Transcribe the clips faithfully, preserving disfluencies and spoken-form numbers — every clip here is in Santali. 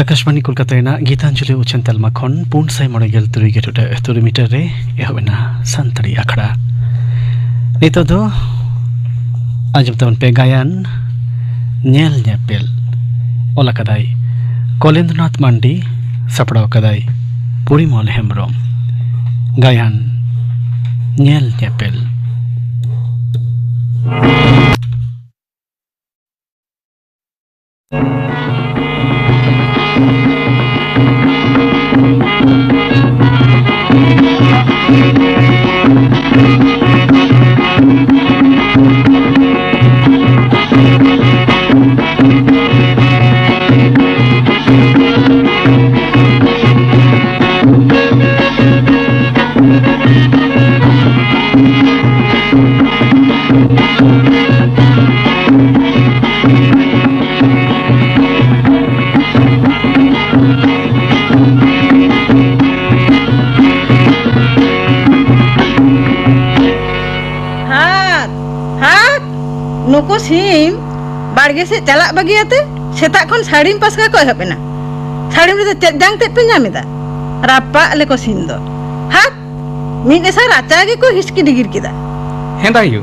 ᱟᱠᱟᱥᱵᱟᱱᱤ ᱠᱳᱞᱠᱟᱛᱟ ᱨᱮᱱᱟᱜ ᱜᱤᱛᱟᱧᱡᱚᱞᱤ ᱩᱪᱷᱟᱹᱱ ᱛᱟᱞᱢᱟ ᱠᱷᱚᱱ ᱯᱩᱱ ᱥᱟᱭ ᱢᱚᱬᱮ ᱜᱮᱞ ᱛᱩᱨᱩᱭ ᱜᱮᱴᱩᱰᱟᱹ ᱛᱩᱨᱩᱭ ᱢᱤᱴᱟᱨ ᱨᱮ ᱮᱦᱚᱵ ᱮᱱᱟ ᱥᱟᱱᱛᱟᱲᱤ ᱟᱠᱷᱲᱟ᱾ ᱱᱤᱛᱚᱜ ᱫᱚ ᱟᱸᱡᱚᱢ ᱛᱟᱵᱚᱱ ᱯᱮ ᱜᱟᱭᱟᱱ ᱧᱮᱞ ᱧᱮᱯᱮᱞ᱾ ᱚᱞ ᱟᱠᱟᱫᱟᱭ ᱠᱚᱞᱮᱱᱫᱨᱚᱱᱟᱛᱷ ᱢᱟᱱᱰᱤ, ᱥᱟᱯᱲᱟᱣ ᱟᱠᱟᱫᱟᱭ ᱯᱚᱨᱤᱢᱚᱞ ᱦᱮᱢᱵᱨᱚᱢ᱾ ᱜᱟᱭᱟᱱ ᱧᱮᱞ ᱧᱮᱯᱮᱞ᱾ ᱦᱟᱛ, ᱦᱟᱛ, ᱱᱩᱠᱩ ᱥᱤᱢ ᱵᱟᱲᱜᱮ ᱥᱮᱫ ᱪᱟᱞᱟᱜ ᱵᱟᱹᱜᱤᱭᱟᱛᱮ ᱥᱮᱛᱟᱜ ᱠᱷᱚᱱ ᱥᱟᱹᱲᱤᱢ ᱯᱟᱥᱠᱟ ᱠᱚ ᱮᱦᱚᱵ ᱮᱱᱟ᱾ ᱥᱟᱹᱲᱤᱢ ᱨᱮᱫᱚ ᱪᱮᱫ ᱡᱟᱝ ᱛᱮᱫ ᱯᱮ ᱧᱟᱢ ᱮᱫᱟ? ᱨᱟᱯᱟᱜ ᱞᱮᱠᱚ ᱥᱤᱢ ᱫᱚ᱾ ᱦᱟᱛ, ᱢᱤᱫ ᱮᱥᱟ ᱨᱟᱪᱟ ᱜᱮᱠᱚ ᱦᱤᱥᱠᱤ ᱰᱤᱜᱤᱨ ᱠᱮᱫᱟ᱾ ᱦᱮᱸᱫᱟ ᱭᱩ,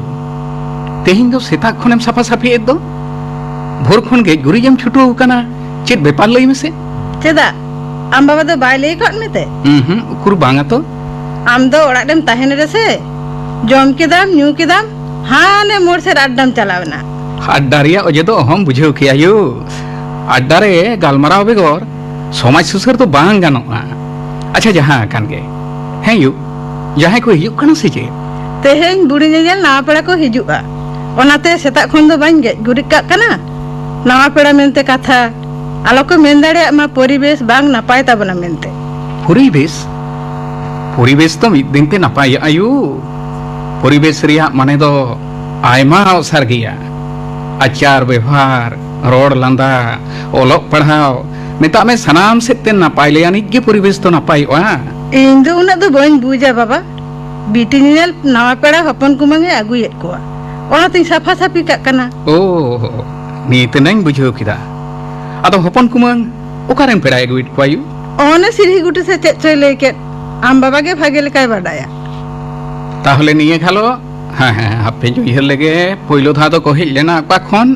ᱛᱮᱦᱮᱧ ᱫᱚ ᱥᱮᱛᱟᱜ ᱠᱷᱚᱱᱮᱢ ᱥᱟᱯᱷᱟ ᱥᱟᱹᱯᱷᱤᱭᱮᱫ ᱫᱚ? ᱵᱷᱳᱨ ᱠᱷᱚᱱ ᱜᱮᱡ ᱜᱩᱨᱤᱡ ᱮᱢ ᱪᱷᱩᱴᱟᱹᱣ ᱟᱠᱟᱱᱟ, ᱪᱮᱫ ᱵᱮᱯᱟᱨ ᱞᱟᱹᱭ ᱢᱮᱥᱮ? ᱪᱮᱫᱟᱜ? ᱟᱢ ᱵᱟᱵᱟ ᱫᱚ ᱵᱟᱭ ᱞᱟᱹᱭ ᱟᱠᱟᱫ ᱢᱮᱛᱮ? ᱩᱸᱦᱩᱸ, ᱩᱠᱩᱨ ᱵᱟᱝᱟ ᱛᱚ᱾ ᱟᱢ ᱫᱚ ᱚᱲᱟᱜ ᱨᱮᱢ ᱛᱟᱦᱮᱱ ᱨᱮᱥᱮ ᱡᱚᱢ ᱠᱮᱫᱟᱢ, ᱧᱩ ᱠᱮᱫᱟᱢ, ᱦᱟᱱᱮ ᱢᱳᱲ ᱥᱮᱫ ᱟᱰᱰᱟᱢ ᱪᱟᱞᱟᱣ ᱮᱱᱟ᱾ ᱟᱰᱰᱟ ᱨᱮᱭᱟᱜ ᱚᱡᱮ ᱫᱚ ᱚᱦᱚᱢ ᱵᱩᱡᱷᱟᱹᱣ ᱠᱮᱭᱟ ᱭᱩ᱾ ᱟᱰᱰᱟ ᱨᱮ ᱜᱟᱞᱢᱟᱨᱟᱣ ᱵᱮᱜᱚᱨ ᱥᱚᱢᱟᱡᱽ ᱥᱩᱥᱟᱹᱨ ᱫᱚ ᱵᱟᱝ ᱜᱟᱱᱚᱜᱼᱟ᱾ ᱟᱪᱪᱷᱟ, ᱡᱟᱦᱟᱸ ᱟᱠᱟᱱ ᱜᱮ᱾ ᱦᱮᱸ ᱭᱩ, ᱡᱟᱦᱟᱸᱭ ᱠᱚ ᱦᱤᱡᱩᱜ ᱠᱟᱱᱟ ᱥᱮ ᱪᱮᱫ? ᱛᱮᱦᱮᱧ ᱵᱩᱲᱤ ᱧᱮᱧᱮᱞ ᱱᱟᱣᱟ ᱯᱮᱲᱟ ᱠᱚ ᱦᱤᱡᱩᱜᱼᱟ, ᱚᱱᱟᱛᱮ ᱥᱮᱛᱟᱜ ᱠᱷᱚᱱ ᱫᱚ ᱵᱟᱹᱧ ᱜᱮᱡ ᱜᱩᱨᱤᱡ ᱠᱟᱜ ᱠᱟᱱᱟ᱾ ᱱᱟᱣᱟ ᱯᱮᱲᱟ ᱢᱮᱱᱛᱮ ᱠᱟᱛᱷᱟ, ᱟᱞᱚ ᱠᱚ ᱢᱮᱱ ᱫᱟᱲᱮᱭᱟᱜ ᱢᱟ ᱯᱚᱨᱤᱵᱮᱥ ᱵᱟᱝ ᱱᱟᱯᱟᱭ ᱛᱟᱵᱚᱱᱟ ᱢᱮᱱᱛᱮ᱾ ᱯᱚᱨᱤᱵᱮᱥ? ᱯᱚᱨᱤᱵᱮᱥ ᱫᱚ ᱢᱤᱫ ᱫᱤᱱ ᱛᱮ ᱱᱟᱯᱟᱭᱚᱜᱼᱟ ᱭᱩ᱾ ᱯᱚᱨᱤᱵᱮᱥ ᱨᱮᱭᱟᱜ ᱢᱟᱱᱮ ᱫᱚ ᱟᱭᱢᱟ ᱚᱥᱟᱨ ᱜᱮᱭᱟ᱾ ᱟᱪᱟᱨ ᱵᱮᱣᱦᱟᱨ, ᱨᱚᱲ ᱞᱟᱸᱫᱟ, ᱚᱞᱚᱜ ᱯᱟᱲᱦᱟᱣ, ᱢᱮᱛᱟᱜ ᱢᱮ ᱥᱟᱱᱟᱢ ᱥᱮᱫ ᱛᱮ ᱱᱟᱯᱟᱭ ᱞᱮ ᱟᱹᱱᱤᱡ ᱜᱮ ᱯᱚᱨᱤᱵᱮᱥ ᱫᱚ ᱱᱟᱯᱟᱭᱚᱜᱼᱟ᱾ ᱤᱧ ᱫᱚ ᱩᱱᱟᱹᱜ ᱫᱚ ᱵᱟᱹᱧ ᱵᱩᱡᱟ ᱵᱟᱵᱟ᱾ ᱵᱤᱴᱤ ᱧᱮᱧᱮᱞ ᱱᱟᱣᱟ ᱯᱮᱲᱟ ᱦᱚᱯᱚᱱ ᱠᱩᱢᱟᱹᱝ ᱮ ᱟᱹᱜᱩᱭᱮᱫ ᱠᱚᱣᱟ, ᱚᱱᱟᱛᱤᱧ ᱥᱟᱯᱷᱟ ᱥᱟᱹᱯᱷᱤ ᱠᱟᱜ ᱠᱟᱱᱟ᱾ ᱳ, ᱱᱤᱛ ᱮᱱᱟᱧ ᱵᱩᱡᱷᱟᱹᱣ ᱠᱮᱫᱟ᱾ ᱟᱫᱚ ᱦᱚᱯᱚᱱ ᱠᱩᱢᱟᱹᱝ, ᱚᱠᱟᱨᱮᱱ ᱯᱮᱲᱟᱭ ᱟᱹᱜᱩᱭᱮᱫ ᱠᱚᱣᱟ ᱭᱩ? ᱚᱱᱮ ᱥᱤᱨᱦᱤ ᱜᱷᱩᱴᱩ ᱥᱮ ᱪᱮᱫ ᱪᱚᱭ ᱞᱟᱹᱭ ᱠᱮᱫ, ᱟᱢ ᱵᱟᱵᱟ ᱜᱮ ᱵᱷᱟᱜᱮ ᱞᱮᱠᱟᱭ ᱵᱟᱰᱟᱭᱟ᱾ ᱛᱟᱦᱚᱞᱮ ᱱᱤᱭᱟᱹ ᱜᱷᱟᱞᱚ, ᱦᱮᱸ, ᱦᱮᱸ, ᱦᱟᱯᱮᱧ ᱩᱭᱦᱟᱹᱨ ᱞᱮᱜᱮ᱾ ᱯᱳᱭᱞᱳ ᱫᱷᱟᱣ ᱫᱚᱠᱚ ᱦᱮᱡ ᱞᱮᱱᱟ ᱚᱠᱟ ᱠᱷᱚᱱ?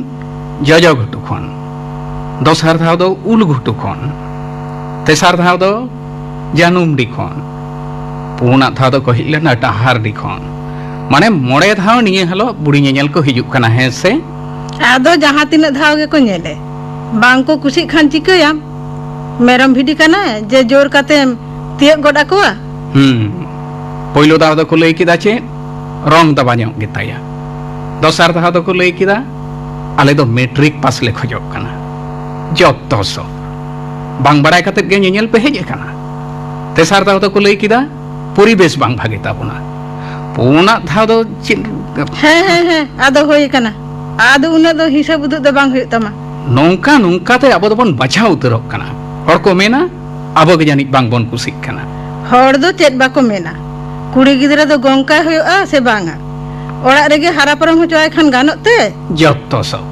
ᱡᱚᱡᱚ ᱜᱷᱩᱴᱩ ᱠᱷᱚᱱ᱾ ᱫᱚᱥᱟᱨ ᱫᱷᱟᱣ ᱫᱚ ᱩᱞ ᱜᱷᱩᱴᱩ ᱠᱷᱚᱱ᱾ ᱛᱮᱥᱟᱨ ᱫᱷᱟᱣ ᱫᱚ ᱡᱟᱹᱱᱩᱢᱰᱤ ᱠᱷᱚᱱ᱾ ᱯᱩᱱᱟᱜ ᱫᱷᱟᱣ ᱫᱚᱠᱚ ᱦᱮᱡ ᱞᱮᱱᱟ ᱰᱟᱦᱟᱨᱰᱤ ᱠᱷᱚᱱ᱾ ᱢᱟᱱᱮ, ᱢᱚᱬᱮ ᱫᱷᱟᱣ ᱱᱤᱭᱟᱹ ᱦᱤᱞᱳᱜ ᱵᱩᱲᱤ ᱧᱮᱧᱮᱞ ᱠᱚ ᱦᱤᱡᱩᱜ ᱠᱟᱱᱟ, ᱦᱮᱸ ᱥᱮ? ᱟᱫᱚ ᱡᱟᱦᱟᱸ ᱛᱤᱱᱟᱹᱜ ᱫᱷᱟᱣ ᱜᱮᱠᱚ ᱧᱮᱞᱮ, ᱵᱟᱝ ᱠᱚ ᱠᱩᱥᱤᱜ ᱠᱷᱟᱱ ᱪᱤᱠᱟᱹᱭᱟᱢ? ᱢᱮᱨᱚᱢ ᱵᱷᱤᱰᱤ ᱠᱟᱱᱟᱭ ᱡᱮ ᱡᱳᱨ ᱠᱟᱛᱮᱢ ᱛᱤᱭᱳᱜ ᱜᱚᱫ ᱟᱠᱚᱣᱟ? ᱦᱩᱸ᱾ ᱯᱳᱭᱞᱳ ᱫᱷᱟᱣ ᱫᱚᱠᱚ ᱞᱟᱹᱭ ᱠᱮᱫᱟ ᱪᱮᱫ? ᱨᱚᱝ ᱫᱟᱵᱟ ᱧᱚᱜ ᱜᱮᱛᱟᱭᱟ᱾ ᱫᱚᱥᱟᱨ ᱫᱷᱟᱣ ᱫᱚᱠᱚ ᱞᱟᱹᱭ ᱠᱮᱫᱟ, "ᱟᱞᱮ ᱫᱚ ᱢᱮᱴᱨᱤᱠ ᱯᱟᱥ ᱞᱮ ᱠᱷᱚᱡᱚᱜ ᱠᱟᱱᱟ᱾" ᱡᱚᱛᱚ ᱥᱚᱵ ᱵᱟᱝ ᱵᱟᱲᱟᱭ ᱠᱟᱛᱮᱫ ᱜᱮ ᱧᱮᱧᱮᱞ ᱯᱮ ᱦᱮᱡ ᱟᱠᱟᱱᱟ᱾ ᱛᱮᱥᱟᱨ ᱫᱷᱟᱣ ᱫᱚᱠᱚ ᱞᱟᱹᱭ ᱠᱮᱫᱟ, "ᱯᱚᱨᱤᱵᱮᱥ ᱵᱟᱝ ᱵᱷᱟᱜᱮ ᱛᱟᱵᱚᱱᱟ᱾" ᱯᱩᱱᱟᱜ ᱫᱷᱟᱣ ᱫᱚ ᱪᱮᱫ? ᱦᱮᱸ, ᱦᱮᱸ, ᱦᱮᱸ, ᱟᱫᱚ ᱦᱩᱭ ᱟᱠᱟᱱᱟ᱾ ᱟᱫᱚ ᱩᱱᱟᱹᱜ ᱫᱚ ᱦᱤᱥᱟᱹᱵ ᱩᱫᱩᱜ ᱫᱚ ᱵᱟᱝ ᱦᱩᱭᱩᱜ ᱛᱟᱢᱟ᱾ ᱱᱚᱝᱠᱟ ᱱᱚᱝᱠᱟ ᱛᱮ ᱟᱵᱚ ᱫᱚᱵᱚᱱ ᱵᱟᱪᱷᱟᱣ ᱩᱛᱟᱹᱨᱚᱜ ᱠᱟᱱᱟ᱾ ᱦᱚᱲ ᱠᱚ ᱢᱮᱱᱟ, ᱟᱵᱚ ᱜᱮ ᱡᱟᱹᱱᱤᱡ ᱵᱟᱝ ᱵᱚᱱ ᱠᱩᱥᱤᱜ ᱠᱟᱱᱟ᱾ ᱦᱚᱲ ᱫᱚ ᱪᱮᱫ ᱵᱟᱠᱚ ᱢᱮᱱᱟ? ᱠᱩᱲᱤ ᱜᱤᱫᱽᱨᱟᱹ ᱫᱚ ᱜᱚᱝᱠᱟᱭ ᱦᱩᱭᱩᱜᱼᱟ ᱥᱮ ᱵᱟᱝᱟ? ᱚᱲᱟᱜ ᱨᱮᱜᱮ ᱦᱟᱨᱟ ᱯᱟᱨᱚᱢ ᱦᱚᱪᱚᱣᱟᱭ ᱠᱷᱟᱱ ᱜᱟᱱᱚᱜ ᱛᱮ? ᱡᱚᱛᱚ ᱥᱚᱵ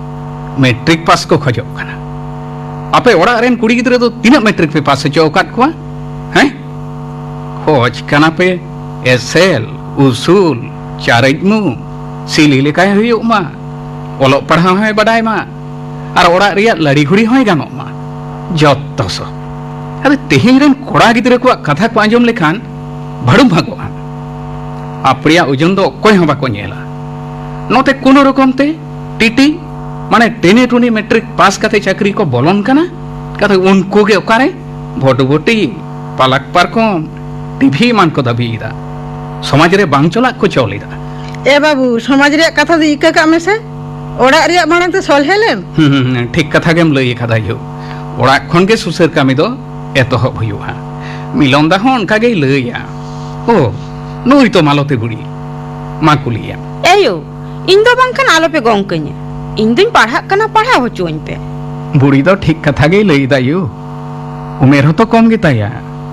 ᱢᱮᱴᱨᱤᱠ ᱯᱟᱥ ᱠᱚ ᱠᱷᱚᱡᱚᱜ ᱠᱟᱱᱟ᱾ ᱟᱯᱮ ᱚᱲᱟᱜ ᱨᱮᱱ ᱠᱩᱲᱤ ᱜᱤᱫᱽᱨᱟᱹ ᱫᱚ ᱛᱤᱱᱟᱹᱜ ᱢᱮᱴᱨᱤᱠ ᱯᱮ ᱯᱟᱥ ᱦᱚᱪᱚ ᱟᱠᱟᱫ ᱠᱚᱣᱟ? ᱦᱮᱸ? ᱠᱷᱚᱡᱽ ᱠᱟᱱᱟ ᱯᱮ ᱮᱥᱮᱞ, ᱩᱥᱩᱞ, ᱪᱟᱨᱮᱡ ᱢᱩ, ᱥᱤᱞᱤ ᱞᱮᱠᱟᱭ ᱦᱩᱭᱩᱜ ᱢᱟ, ᱚᱞᱚᱜ ᱯᱟᱲᱦᱟᱣ ᱦᱚᱸᱭ ᱵᱟᱰᱟᱭ ᱢᱟ, ᱟᱨ ᱚᱲᱟᱜ ᱨᱮᱭᱟᱜ ᱞᱟᱹᱲᱤ ᱜᱷᱩᱲᱤ ᱦᱚᱸᱭ ᱜᱟᱱᱚᱜ ᱢᱟ᱾ ᱡᱚᱛᱚ ᱥᱚᱵ᱾ ᱟᱫᱚ ᱛᱮᱦᱮᱧ ᱨᱮᱱ ᱠᱚᱲᱟ ᱜᱤᱫᱽᱨᱟᱹ ᱠᱚᱣᱟᱜ ᱠᱟᱛᱷᱟ ᱠᱚ ᱟᱸᱡᱚᱢ ᱞᱮᱠᱷᱟᱱ ᱵᱷᱟᱹᱲᱩᱢ ᱵᱷᱟᱜᱚᱜᱼᱟ᱾ ᱟᱯᱲᱮᱭᱟᱜ ᱳᱡᱚᱱ ᱫᱚ ᱚᱠᱚᱭ ᱦᱚᱸ ᱵᱟᱠᱚ ᱧᱮᱞᱟ᱾ ᱱᱚᱛᱮ ᱠᱳᱱᱳ ᱨᱚᱠᱚᱢ ᱛᱮ ᱴᱤᱴᱤ, ᱢᱟᱱᱮ ᱴᱮᱱᱮ ᱴᱩᱱᱤ ᱢᱮᱴᱨᱤᱠ ᱯᱟᱥ ᱠᱟᱛᱮ ᱪᱟᱹᱠᱨᱤ ᱠᱚ ᱵᱚᱞᱚᱱ ᱠᱟᱱᱟ᱾ ᱠᱟᱛᱷᱟ ᱩᱱᱠᱩ ᱜᱮ ᱚᱠᱟᱨᱮ ᱵᱷᱚᱴᱵᱷᱚᱴᱤ, ᱯᱟᱞᱟᱠ ᱯᱟᱨᱠᱚᱢ, ᱴᱤᱵᱷᱤ ᱮᱢᱟᱱ ᱠᱚ ᱫᱟᱹᱵᱤᱭᱮᱫᱟ᱾ ᱥᱚᱢᱟᱡᱽ ᱨᱮ ᱵᱟᱝ ᱪᱚᱞᱟᱜ ᱠᱚ ᱪᱚᱞ ᱮᱫᱟ᱾ ᱮ ᱵᱟᱹᱵᱩ, ᱥᱚᱢᱟᱡᱽ ᱨᱮᱭᱟᱜ ᱠᱟᱛᱷᱟ ᱫᱚ ᱤᱠᱟᱹ ᱠᱟᱜ ᱢᱮᱥᱮ, ᱚᱲᱟᱜ ᱨᱮᱭᱟᱜ ᱢᱟᱲᱟᱝ ᱛᱮ ᱥᱚᱞᱦᱮ ᱞᱮᱢ᱾ ᱦᱩᱸ, ᱦᱩᱸ, ᱦᱩᱸ, ᱴᱷᱤᱠ ᱠᱟᱛᱷᱟ ᱜᱮᱢ ᱞᱟᱹᱭ ᱟᱠᱟᱫᱟ ᱭᱳ᱾ ᱚᱲᱟᱜ ᱠᱷᱚᱱ ᱜᱮ ᱥᱩᱥᱟᱹᱨ ᱠᱟᱹᱢᱤ ᱫᱚ ᱮᱛᱚᱦᱚᱵ ᱦᱩᱭᱩᱜᱼᱟ᱾ ᱢᱤᱞᱚᱱ ᱫᱟ ᱦᱚᱸ ᱚᱱᱠᱟ ᱜᱮᱭ ᱞᱟᱹᱭᱟ᱾ ᱳ, ᱱᱩᱭ ᱛᱚ ᱢᱟᱞᱚᱛᱤ ᱵᱩᱲᱤ᱾ ᱢᱟ ᱠᱩᱞᱤᱭᱮᱢ᱾ ᱮᱭᱳ, ᱤᱧ ᱫᱚ ᱵᱟᱝᱠᱷᱟᱱ ᱟᱞᱚᱯᱮ ᱜᱚᱝ ᱠᱟᱹᱧᱟ᱾ ᱤᱧ ᱫᱚᱧ ᱯᱟᱲᱦᱟᱜ ᱠᱟᱱᱟ, ᱯᱟᱲᱦᱟᱣ ᱦᱚᱪᱚᱣᱟᱹᱧ ᱯᱮ᱾ ᱵᱩᱲᱤ ᱫᱚ ᱴᱷᱤᱠ ᱠᱟᱛᱷᱟ ᱜᱮᱭ ᱞᱟᱹᱭ ᱮᱫᱟ ᱭᱳ᱾ ᱩᱢᱮᱨ ᱦᱚᱸᱛᱚ ᱠᱚᱢ ᱜᱮᱛᱟᱭᱟ᱾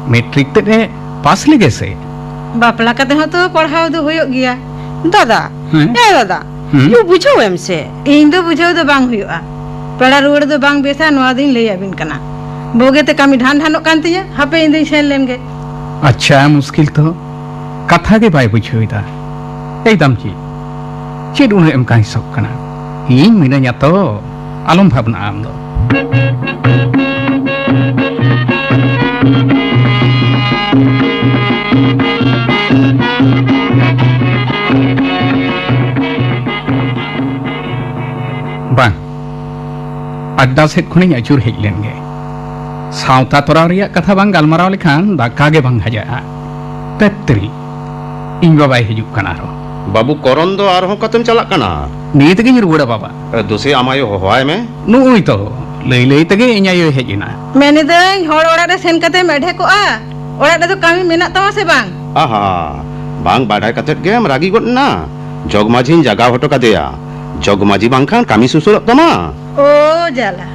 ᱢᱮᱴᱨᱤᱠ ᱛᱮᱫ ᱮ ᱯᱟᱥ ᱞᱮᱜᱮ ᱥᱮ᱾ ᱵᱟᱯᱞᱟ ᱠᱟᱛᱮ ᱦᱚᱸᱛᱚ ᱯᱟᱲᱦᱟᱣ ᱫᱚ ᱦᱩᱭᱩᱜ ᱜᱮᱭᱟ᱾ ᱫᱟᱫᱟ, ᱦᱮᱸ? ᱮ ᱫᱟᱫᱟ, ᱦᱩᱸ? ᱭᱩ ᱵᱩᱡᱷᱟᱹᱣ ᱮᱢ ᱥᱮ᱾ ᱤᱧ ᱫᱚ ᱵᱩᱡᱷᱟᱹᱣ ᱫᱚ ᱵᱟᱝ ᱦᱩᱭᱩᱜᱼᱟ᱾ ᱯᱮᱲᱟ ᱨᱩᱣᱟᱹᱲ ᱫᱚ ᱵᱟᱝ ᱵᱮᱥᱟ, ᱱᱚᱣᱟ ᱫᱚᱧ ᱞᱟᱹᱭ ᱟᱹᱵᱤᱱ ᱠᱟᱱᱟ᱾ ᱵᱩᱜᱤᱛᱮ ᱠᱟᱹᱢᱤ ᱰᱷᱟᱱ ᱰᱷᱟᱱᱚᱜ ᱠᱟᱱ ᱛᱤᱧᱟᱹ, ᱦᱟᱯᱮ ᱤᱧ ᱫᱩᱧ ᱥᱮᱱ ᱞᱮᱱ ᱜᱮ᱾ ᱟᱪᱪᱷᱟ, ᱢᱩᱥᱠᱤᱞ ᱛᱚ, ᱠᱟᱛᱷᱟ ᱜᱮ ᱵᱟᱭ ᱵᱩᱡᱷᱟᱹᱣ ᱮᱫᱟ᱾ ᱮᱭ ᱫᱟᱢᱪᱤ, ᱪᱮᱫ ᱩᱱᱟᱹᱜ ᱮᱢ ᱠᱟᱹᱦᱤᱥᱚᱜ ᱠᱟᱱᱟ? ᱤᱧ ᱢᱤᱱᱟᱹᱧᱟ ᱛᱚ, ᱟᱞᱚᱢ ᱵᱷᱟᱵᱽᱱᱟᱜᱼᱟ ᱟᱢ ᱫᱚ᱾ ᱵᱟᱝ, ᱟᱰᱰᱟ ᱥᱮᱫ ᱠᱷᱚᱱᱤᱧ ᱟᱹᱪᱩᱨ ᱦᱮᱡ ᱞᱮᱱ ᱜᱮ᱾ ᱥᱟᱶᱛᱟ ᱛᱚᱨᱟᱣ ᱨᱮᱭᱟᱜ ᱠᱟᱛᱷᱟ ᱵᱟᱝ ᱜᱟᱞᱢᱟᱨᱟᱣ ᱞᱮᱠᱷᱟᱱ ᱫᱟᱠᱟ ᱜᱮ ᱵᱟᱝ ᱦᱟᱡᱟᱜᱼᱟ᱾ ᱛᱮᱛᱨᱤ, ᱤᱧ ᱵᱟᱵᱟᱭ ᱦᱤᱡᱩᱜ ᱠᱟᱱᱟ ᱟᱨᱦᱚᱸ᱾ ᱵᱟᱹᱵᱩ ᱠᱚᱨᱚᱱ ᱫᱚ ᱟᱨᱦᱚᱸ ᱚᱠᱟᱛᱮᱢ ᱪᱟᱞᱟᱜ ᱠᱟᱱᱟ? ᱱᱤᱛ ᱜᱤᱧ ᱨᱩᱣᱟᱹᱲᱟ ᱵᱟᱵᱟ᱾ ᱮ, ᱫᱩᱥᱮ ᱟᱢ ᱟᱭᱳ ᱦᱚᱦᱚᱣᱟᱭ ᱢᱮ᱾ ᱱᱩᱜᱼᱩᱭ ᱛᱚ, ᱞᱟᱹᱭ ᱞᱟᱹᱭ ᱛᱮᱜᱮ ᱤᱧ ᱟᱭᱳᱭ ᱦᱮᱡ ᱮᱱᱟ᱾ ᱢᱮᱱᱤᱫᱟᱹᱧ, ᱦᱚᱲ ᱚᱲᱟᱜ ᱨᱮ ᱥᱮᱱ ᱠᱟᱛᱮᱢ ᱮᱰᱷᱮ ᱠᱚᱜᱼᱟ? ᱚᱲᱟᱜ ᱨᱮᱫᱚ ᱠᱟᱹᱢᱤ ᱢᱮᱱᱟᱜ ᱛᱟᱢᱟ ᱥᱮ ᱵᱟᱝ? ᱟᱦᱟ, ᱵᱟᱝ ᱵᱟᱰᱟᱭ ᱠᱟᱛᱮᱫ ᱜᱮᱢ ᱨᱟᱹᱜᱤ ᱜᱚᱫ ᱮᱱᱟ᱾ ᱡᱚᱜᱽ ᱢᱟᱹᱡᱷᱤᱧ ᱡᱟᱜᱟᱣ ᱦᱚᱴᱚ ᱠᱟᱫᱮᱭᱟ᱾ ᱡᱚᱜᱽ ᱢᱟᱹᱡᱷᱤ ᱵᱟᱝᱠᱷᱟᱱ ᱠᱟᱹᱢᱤ ᱥᱩᱥᱟᱹᱨᱚᱜ ᱛᱟᱢᱟ᱾ ᱳ ᱡᱟᱞᱟ,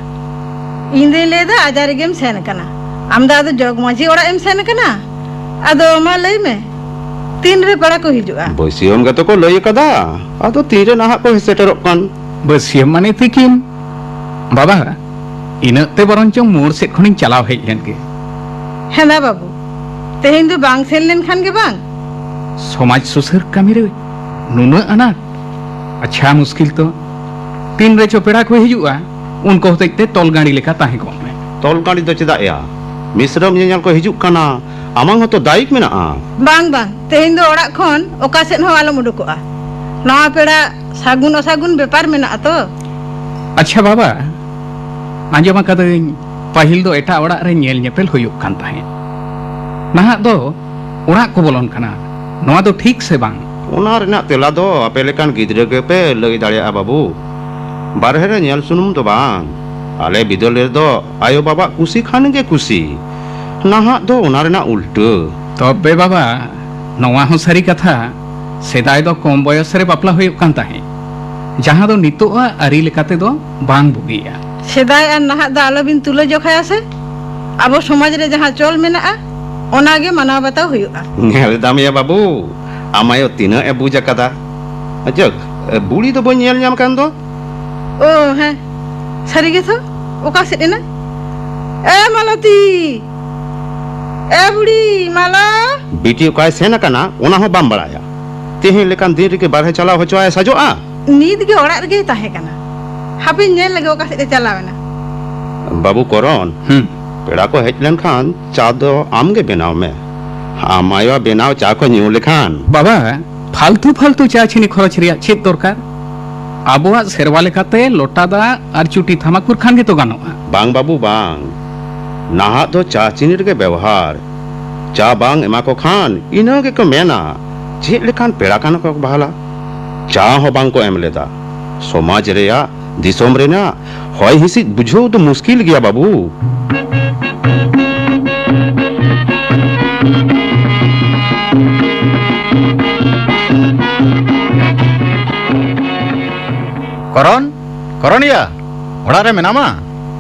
ᱤᱧ ᱫᱩᱧ ᱞᱟᱹᱭᱫᱟ ᱟᱡᱟᱨᱤ ᱜᱮᱢ ᱥᱮᱱ ᱠᱟᱱᱟ᱾ ᱟᱢ ᱫᱚ ᱟᱫᱚ ᱡᱚᱜᱽ ᱢᱟᱹᱡᱷᱤ ᱚᱲᱟᱜ ᱮᱢ ᱥᱮᱱ ᱠᱟᱱᱟ? ᱟᱫᱚ ᱢᱟ ᱞᱟᱹᱭ ᱢᱮ, ᱛᱤᱱᱨᱮ ᱯᱮᱲᱟ ᱠᱚ ᱦᱤᱡᱩᱜᱼᱟ? ᱵᱟᱹᱥᱭᱟᱹᱢ ᱜᱮᱛᱚ ᱠᱚ ᱞᱟᱹᱭ ᱟᱠᱟᱫᱟ, ᱟᱫᱚ ᱛᱤᱱᱨᱮ ᱱᱟᱦᱟᱜ ᱠᱚ ᱥᱮᱴᱮᱨᱚᱜ ᱠᱟᱱ᱾ ᱵᱟᱹᱥᱭᱟᱹᱢ ᱢᱟᱱᱮ ᱛᱤᱠᱤᱱ᱾ ᱵᱟᱵᱟ, ᱤᱱᱟᱹᱜ ᱛᱮ ᱵᱚᱨᱚᱱ ᱪᱚᱝ ᱢᱳᱲ ᱥᱮᱫ ᱠᱷᱚᱱᱤᱧ ᱪᱟᱞᱟᱣ ᱦᱮᱡ ᱞᱮᱱ ᱜᱮ᱾ ᱦᱮᱸᱫᱟ ᱵᱟᱹᱵᱩ, ᱛᱮᱦᱮᱧ ᱫᱚ ᱵᱟᱝ ᱥᱮᱱ ᱞᱮᱱ ᱠᱷᱟᱱ ᱜᱮ ᱵᱟᱝ᱾ ᱥᱚᱢᱟᱡᱽ ᱥᱩᱥᱟᱹᱨ ᱠᱟᱹᱢᱤ ᱨᱮ ᱱᱩᱱᱟᱹᱜ ᱟᱱᱟᱴ? ᱟᱪᱪᱷᱟ, ᱢᱩᱥᱠᱤᱞ ᱛᱚ᱾ ᱛᱤᱱ ᱨᱮᱪᱚ ᱯᱮᱲᱟ ᱠᱚ ᱦᱤᱡᱩᱜᱼᱟ, ᱩᱱᱠᱩ ᱦᱚᱛᱮᱡ ᱛᱮ ᱛᱚᱞ ᱜᱟᱸᱰᱤ ᱞᱮᱠᱟ ᱛᱟᱦᱮᱸ ᱠᱚᱜ ᱢᱮ᱾ ᱛᱚᱞ ᱜᱟᱸᱰᱤ ᱫᱚ ᱪᱮᱫᱟᱜ ᱭᱟ? ᱢᱤᱥᱨᱟᱢ ᱧᱮᱧᱮᱞ ᱠᱚ ᱦᱤᱡᱩᱜ ᱠᱟᱱᱟ, ᱟᱢᱟᱝ ᱦᱚᱸᱛᱚ ᱫᱟᱭᱤᱠ ᱢᱮᱱᱟᱜᱼᱟ᱾ ᱵᱟᱝ, ᱵᱟᱝ, ᱛᱮᱦᱮᱧ ᱫᱚ ᱚᱲᱟᱜ ᱠᱷᱚᱱ ᱚᱠᱟ ᱥᱮᱫ ᱦᱚᱸ ᱟᱞᱚᱢ ᱩᱰᱩᱠᱚᱜᱼᱟ᱾ ᱱᱟᱣᱟ ᱯᱮᱲᱟ ᱥᱟᱹᱜᱩᱱ ᱚᱥᱟᱹᱜᱩᱱ ᱵᱮᱯᱟᱨ ᱢᱮᱱᱟᱜᱼᱟ ᱛᱚ᱾ ᱟᱪᱪᱷᱟ ᱵᱟᱵᱟ, ᱟᱸᱡᱚᱢ ᱟᱠᱟᱫᱟᱹᱧ ᱯᱟᱹᱦᱤᱞ ᱫᱚ ᱮᱴᱟᱜ ᱚᱲᱟᱜ ᱨᱮ ᱧᱮᱞ ᱧᱮᱯᱮᱞ ᱦᱩᱭᱩᱜ ᱠᱟᱱ ᱛᱟᱦᱮᱸᱫ, ᱱᱟᱦᱟᱜ ᱫᱚ ᱚᱲᱟᱜ ᱠᱚ ᱵᱚᱞᱚᱱ ᱠᱟᱱᱟ᱾ ᱱᱚᱣᱟ ᱫᱚ ᱴᱷᱤᱠ ᱥᱮ ᱵᱟᱝ? ᱚᱱᱟ ᱨᱮᱱᱟᱜ ᱛᱮᱞᱟ ᱫᱚ ᱟᱯᱮ ᱞᱮᱠᱟᱱ ᱜᱤᱫᱽᱨᱟᱹ ᱜᱮᱯᱮ ᱞᱟᱹᱭ ᱫᱟᱲᱮᱭᱟᱜᱼᱟ ᱵᱟᱹᱵᱩ᱾ ᱵᱟᱨᱦᱮ ᱨᱮ ᱧᱮᱞ ᱥᱩᱱᱩᱢ ᱫᱚ ᱵᱟᱝ᱾ ᱟᱞᱮ ᱵᱤᱫᱟᱹᱞ ᱨᱮᱫᱚ ᱟᱭᱳ ᱵᱟᱵᱟᱜ ᱠᱩᱥᱤ ᱠᱷᱟᱱ ᱜᱮ ᱠᱩᱥᱤ᱾ ᱱᱟᱦᱟᱜ ᱫᱚ ᱚᱱᱟ ᱨᱮᱱᱟᱜ ᱩᱞᱴᱟᱹ᱾ ᱛᱚᱵᱮ ᱵᱟᱵᱟ, ᱱᱚᱣᱟ ᱦᱚᱸ ᱥᱟᱹᱨᱤ ᱠᱟᱛᱷᱟ, ᱥᱮᱫᱟᱭ ᱫᱚ ᱠᱚᱢ ᱵᱚᱭᱚᱥ ᱨᱮ ᱵᱟᱯᱞᱟ ᱦᱩᱭᱩᱜ ᱠᱟᱱ ᱛᱟᱦᱮᱸᱫ, ᱡᱟᱦᱟᱸ ᱫᱚ ᱱᱤᱛᱚᱜᱟᱜ ᱟᱹᱨᱤ ᱞᱮᱠᱟᱛᱮ ᱫᱚ ᱵᱟᱝ ᱵᱩᱜᱤᱭᱟ᱾ ᱥᱮᱫᱟᱭ ᱟᱨ ᱱᱟᱦᱟᱜ ᱫᱚ ᱟᱞᱚᱵᱤᱱ ᱛᱩᱞᱟᱹ ᱡᱚᱠᱷᱟᱭᱟ ᱥᱮ᱾ ᱟᱵᱚ ᱥᱚᱢᱟᱡᱽ ᱨᱮ ᱡᱟᱦᱟᱸ ᱪᱚᱞ ᱢᱮᱱᱟᱜᱼᱟ, ᱚᱱᱟ ᱜᱮ ᱢᱟᱱᱟᱣ ᱵᱟᱛᱟᱣ ᱦᱩᱭᱩᱜᱼᱟ᱾ ᱧᱮᱞ ᱫᱟᱢ ᱭᱟ ᱵᱟᱹᱵᱩ, ᱟᱢ ᱟᱭᱳ ᱛᱤᱱᱟᱹᱜ ᱮ ᱵᱩᱡᱽ ᱟᱠᱟᱫᱟ᱾ ᱡᱟᱠ, ᱵᱩᱲᱤ ᱫᱚ ᱵᱟᱹᱧ ᱧᱮᱞ ᱧᱟᱢ ᱠᱟᱱ ᱫᱚ᱾ ᱳ ᱦᱮᱸ, ᱥᱟᱹᱨᱤ ᱜᱮᱛᱚ, ᱚᱠᱟ ᱥᱮᱫ ᱮᱱᱟ? ᱮ ᱢᱟᱞᱚᱛᱤ! ᱮ ᱵᱩᱲᱤ, ᱢᱟᱞᱚ! ᱵᱤᱴᱤ ᱚᱠᱟᱭ ᱥᱮᱱ ᱟᱠᱟᱱᱟ, ᱚᱱᱟ ᱦᱚᱸ ᱵᱟᱢ ᱵᱟᱲᱟᱭᱟ᱾ ᱛᱮᱦᱮᱧ ᱞᱮᱠᱟᱱ ᱫᱤᱱ ᱨᱮᱜᱮ ᱵᱟᱨᱦᱮ ᱪᱟᱞᱟᱣ ᱦᱚᱪᱚᱣᱟᱭ ᱥᱟᱡᱚᱜᱼᱟ? ᱱᱤᱛ ᱜᱮ ᱚᱲᱟᱜ ᱨᱮᱜᱮᱭ ᱛᱟᱦᱮᱸ ᱠᱟᱱᱟ᱾ ᱦᱟᱯᱮᱧ ᱧᱮᱞ ᱞᱮᱜᱮ ᱚᱠᱟ ᱥᱮᱫ ᱮ ᱪᱟᱞᱟᱣ ᱮᱱᱟ᱾ ᱵᱟᱹᱵᱩ ᱠᱚᱨᱚᱱ, ᱦᱩᱸ᱾ ᱯᱮᱲᱟ ᱠᱚ ᱦᱮᱡ ᱞᱮᱱᱠᱷᱟᱱ ᱪᱟ ᱫᱚ ᱟᱢ ᱜᱮ ᱵᱮᱱᱟᱣ ᱢᱮ᱾ ᱟᱢ ᱟᱭᱳᱣᱟᱜ ᱵᱮᱱᱟᱣ ᱪᱟ ᱠᱚ ᱧᱩ ᱞᱮᱠᱷᱟᱱ᱾ ᱵᱟᱵᱟ, ᱯᱷᱟᱞᱛᱩ ᱯᱷᱟᱞᱛᱩ ᱪᱟ ᱪᱤᱱᱤ ᱠᱷᱚᱨᱚᱪ ᱨᱮᱭᱟᱜ ᱪᱮᱫ ᱫᱚᱨᱠᱟᱨ? ᱟᱵᱚᱣᱟᱜ ᱥᱮᱨᱣᱟ ᱞᱮᱠᱟᱛᱮ ᱞᱚᱴᱟ ᱫᱟᱜ ᱟᱨ ᱪᱩᱴᱤ ᱛᱷᱟᱢᱟᱠᱩᱨ ᱠᱷᱟᱱ ᱜᱮᱛᱚ ᱜᱟᱱᱚᱜᱼᱟ᱾ ᱵᱟᱝ ᱵᱟᱹᱵᱩ, ᱵᱟᱝ᱾ ᱱᱟᱦᱟᱜ ᱫᱚ ᱪᱟ ᱪᱤᱱᱤ ᱨᱮᱜᱮ ᱵᱮᱣᱦᱟᱨ᱾ ᱪᱟ ᱵᱟᱝ ᱮᱢᱟ ᱠᱚ ᱠᱷᱟᱱ ᱤᱱᱟᱹ ᱜᱮᱠᱚ ᱢᱮᱱᱟ, "ᱪᱮᱫ ᱞᱮᱠᱟᱱ ᱯᱮᱲᱟ ᱠᱟᱱᱟ ᱠᱚ ᱵᱷᱟᱞᱟ?" ᱪᱟ ᱦᱚᱸ ᱵᱟᱝ ᱠᱚ ᱮᱢ ᱞᱮᱫᱟ᱾ ᱥᱚᱢᱟᱡᱽ ᱨᱮᱭᱟᱜ, ᱫᱤᱥᱚᱢ ᱨᱮᱱᱟᱜ ᱦᱚᱭ ᱦᱤᱸᱥᱤᱫ ᱵᱩᱡᱷᱟᱹᱣ ᱫᱚ ᱢᱩᱥᱠᱤᱞ ᱜᱮᱭᱟ ᱵᱟᱹᱵᱩ᱾ ᱠᱚᱨᱚᱱ, ᱠᱚᱨᱚᱱᱤᱭᱟ, ᱚᱲᱟᱜ ᱨᱮ ᱢᱮᱱᱟᱢᱟ?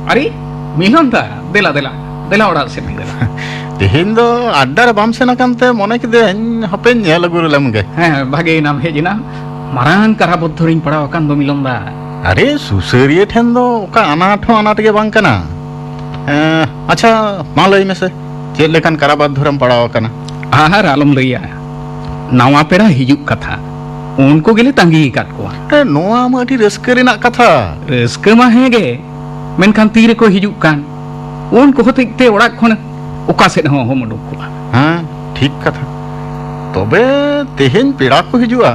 ᱟᱨᱮ, ᱢᱤᱞᱚᱱ ᱫᱟ, ᱫᱮᱞᱟ, ᱫᱮᱞᱟ, ᱫᱮᱞᱟ ᱚᱲᱟᱜ ᱥᱮᱫ ᱜᱮ ᱫᱮᱞᱟ᱾ ᱛᱮᱦᱮᱧ ᱫᱚ ᱟᱰᱰᱟ ᱨᱮ ᱵᱟᱢ ᱥᱮᱱ ᱟᱠᱟᱱ ᱛᱮ ᱢᱚᱱᱮ ᱠᱤᱫᱟᱹᱧ ᱦᱟᱯᱮᱧ ᱧᱮᱞ ᱟᱹᱜᱩ ᱞᱮᱢ ᱜᱮ᱾ ᱦᱮᱸ, ᱵᱷᱟᱜᱮ ᱮᱱᱟᱢ ᱦᱮᱡ ᱮᱱᱟ᱾ ᱢᱟᱨᱟᱝ ᱠᱟᱨᱟ ᱵᱚᱫᱷᱚᱨᱤᱧ ᱯᱟᱲᱟᱣ ᱟᱠᱟᱱ ᱫᱚ ᱢᱤᱞᱚᱱ ᱫᱟ᱾ ᱟᱨᱮ, ᱥᱩᱥᱟᱹᱨᱤᱭᱟᱹ ᱴᱷᱮᱱ ᱫᱚ ᱚᱠᱟ ᱟᱱᱟᱴ ᱦᱚᱸ ᱟᱱᱟᱴ ᱜᱮ ᱵᱟᱝ ᱠᱟᱱᱟ᱾ ᱮᱸ, ᱟᱪᱪᱷᱟ, ᱢᱟ ᱞᱟᱹᱭ ᱢᱮᱥᱮ, ᱪᱮᱫ ᱞᱮᱠᱟᱱ ᱠᱟᱨᱟ ᱵᱟᱫᱷᱚᱨᱮᱢ ᱯᱟᱲᱟᱣ ᱟᱠᱟᱱᱟ? ᱟᱨ ᱟᱞᱚᱢ ᱞᱟᱹᱭᱟ, ᱱᱟᱣᱟ ᱯᱮᱲᱟ ᱦᱤᱡᱩᱜ ᱠᱟᱛᱷᱟ, ᱩᱱᱠᱩ ᱜᱮᱞᱮ ᱛᱟᱺᱜᱤ ᱟᱠᱟᱫ ᱠᱚᱣᱟ᱾ ᱦᱮᱸ, ᱱᱚᱣᱟ ᱢᱟ ᱟᱹᱰᱤ ᱨᱟᱹᱥᱠᱟᱹ ᱨᱮᱱᱟᱜ ᱠᱟᱛᱷᱟ᱾ ᱨᱟᱹᱥᱠᱟᱹ ᱢᱟ ᱦᱮᱸ ᱜᱮ, ᱢᱮᱱᱠᱷᱟᱱ ᱛᱤ ᱨᱮᱠᱚ ᱦᱤᱡᱩᱜ ᱠᱟᱱ, ᱩᱱᱠᱩ ᱦᱚᱛᱮᱡ ᱛᱮ ᱚᱲᱟᱜ ᱠᱷᱚᱱ ᱚᱠᱟ ᱥᱮᱫ ᱦᱚᱸ ᱚᱦᱚᱢ ᱩᱰᱩᱠ ᱠᱚᱜᱼᱟ᱾ ᱦᱮᱸ, ᱴᱷᱤᱠ ᱠᱟᱛᱷᱟ᱾ ᱛᱚᱵᱮ ᱛᱮᱦᱮᱧ ᱯᱮᱲᱟ ᱠᱚ ᱦᱤᱡᱩᱜᱼᱟ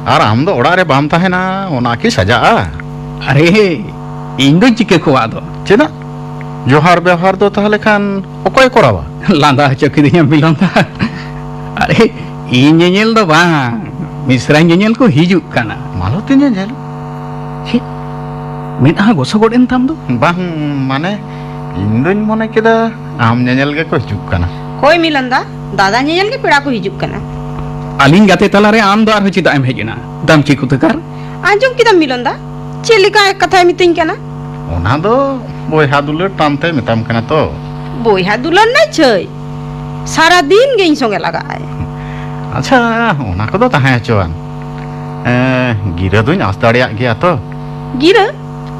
ᱟᱨ ᱟᱢ ᱫᱚ ᱚᱲᱟᱜ ᱨᱮ ᱵᱟᱢ ᱛᱟᱦᱮᱱᱟ, ᱚᱱᱟ ᱠᱤ ᱥᱟᱡᱟᱜᱼᱟ? ᱟᱨᱮ, ᱤᱧ ᱫᱚᱧ ᱪᱤᱠᱟᱹ ᱠᱚᱣᱟ ᱟᱫᱚ? ᱪᱮᱫᱟᱜ? ᱡᱚᱦᱟᱨ ᱵᱮᱣᱦᱟᱨ ᱫᱚ ᱛᱟᱦᱞᱮ ᱠᱷᱟᱱ ᱚᱠᱚᱭ ᱠᱚᱨᱟᱣᱟ? ᱞᱟᱸᱫᱟ ᱦᱚᱪᱚ ᱠᱤᱫᱤᱧᱟᱢ ᱢᱤᱞᱚᱱ ᱫᱟ᱾ ᱟᱨᱮ, ᱤᱧ ᱧᱮᱧᱮᱞ ᱫᱚ ᱵᱟᱝ, ᱢᱤᱥᱨᱟ ᱧᱮᱧᱮᱞ ᱠᱚ ᱦᱤᱡᱩᱜ ᱠᱟᱱᱟ᱾ ᱢᱟᱞᱚᱛᱤ ᱧᱮᱧᱮᱞ? ᱪᱮᱫ? ᱢᱮᱫᱦᱟ ᱜᱚᱥᱚ ᱜᱚᱫ ᱮᱱ ᱛᱟᱢ ᱫᱚ? ᱵᱟᱝ, ᱢᱟᱱᱮ, ᱤᱧ ᱫᱩᱧ ᱢᱚᱱᱮ ᱠᱮᱫᱟ ᱟᱢ ᱧᱮᱧᱮᱞ ᱜᱮᱠᱚ ᱦᱤᱡᱩᱜ ᱠᱟᱱᱟ᱾ ᱦᱳᱭ ᱢᱤᱞᱚᱱ ᱫᱟ, ᱫᱟᱫᱟ ᱧᱮᱧᱮᱞ ᱜᱮ ᱯᱮᱲᱟ ᱠᱚ ᱦᱤᱡᱩᱜ ᱠᱟᱱᱟ᱾ ᱟᱹᱞᱤᱧ ᱜᱟᱛᱮ ᱛᱟᱞᱟᱨᱮ ᱟᱢ ᱫᱚ ᱟᱨᱦᱚᱸ ᱪᱮᱫᱟᱜ ᱮᱢ ᱦᱮᱡ ᱮᱱᱟ? ᱫᱟᱢᱪᱤ ᱠᱩᱛᱟᱹᱠᱟᱨ? ᱟᱸᱡᱚᱢ ᱠᱮᱫᱟᱢ ᱢᱤᱞᱚᱱ ᱫᱟ, ᱪᱮᱫ ᱞᱮᱠᱟ ᱠᱟᱛᱷᱟᱭ ᱢᱤᱛᱟᱹᱧ ᱠᱟᱱᱟ? ᱚᱱᱟ ᱫᱚ ᱵᱚᱭᱦᱟ ᱫᱩᱞᱟᱹᱲ ᱴᱟᱱᱛᱮ ᱢᱮᱛᱟᱢ ᱠᱟᱱᱟ ᱛᱚ᱾ ᱵᱚᱭᱦᱟ ᱫᱩᱞᱟᱹᱲ ᱱᱟᱭ ᱪᱷᱟᱹᱭ, ᱥᱟᱨᱟ ᱫᱤᱱ ᱜᱮ ᱤᱧ ᱥᱚᱸᱜᱮ ᱞᱟᱜᱟᱜ ᱟᱭ᱾ ᱟᱪᱪᱷᱟ, ᱚᱱᱟ ᱠᱚᱫᱚ ᱛᱟᱦᱮᱸ ᱦᱚᱪᱚᱣᱟᱱ᱾ ᱮᱸ, ᱜᱤᱨᱟᱹ ᱫᱩᱧ ᱟᱸᱥ ᱫᱟᱲᱮᱭᱟᱜ ᱜᱮᱭᱟ ᱛᱚ? ᱜᱤᱨᱟᱹ?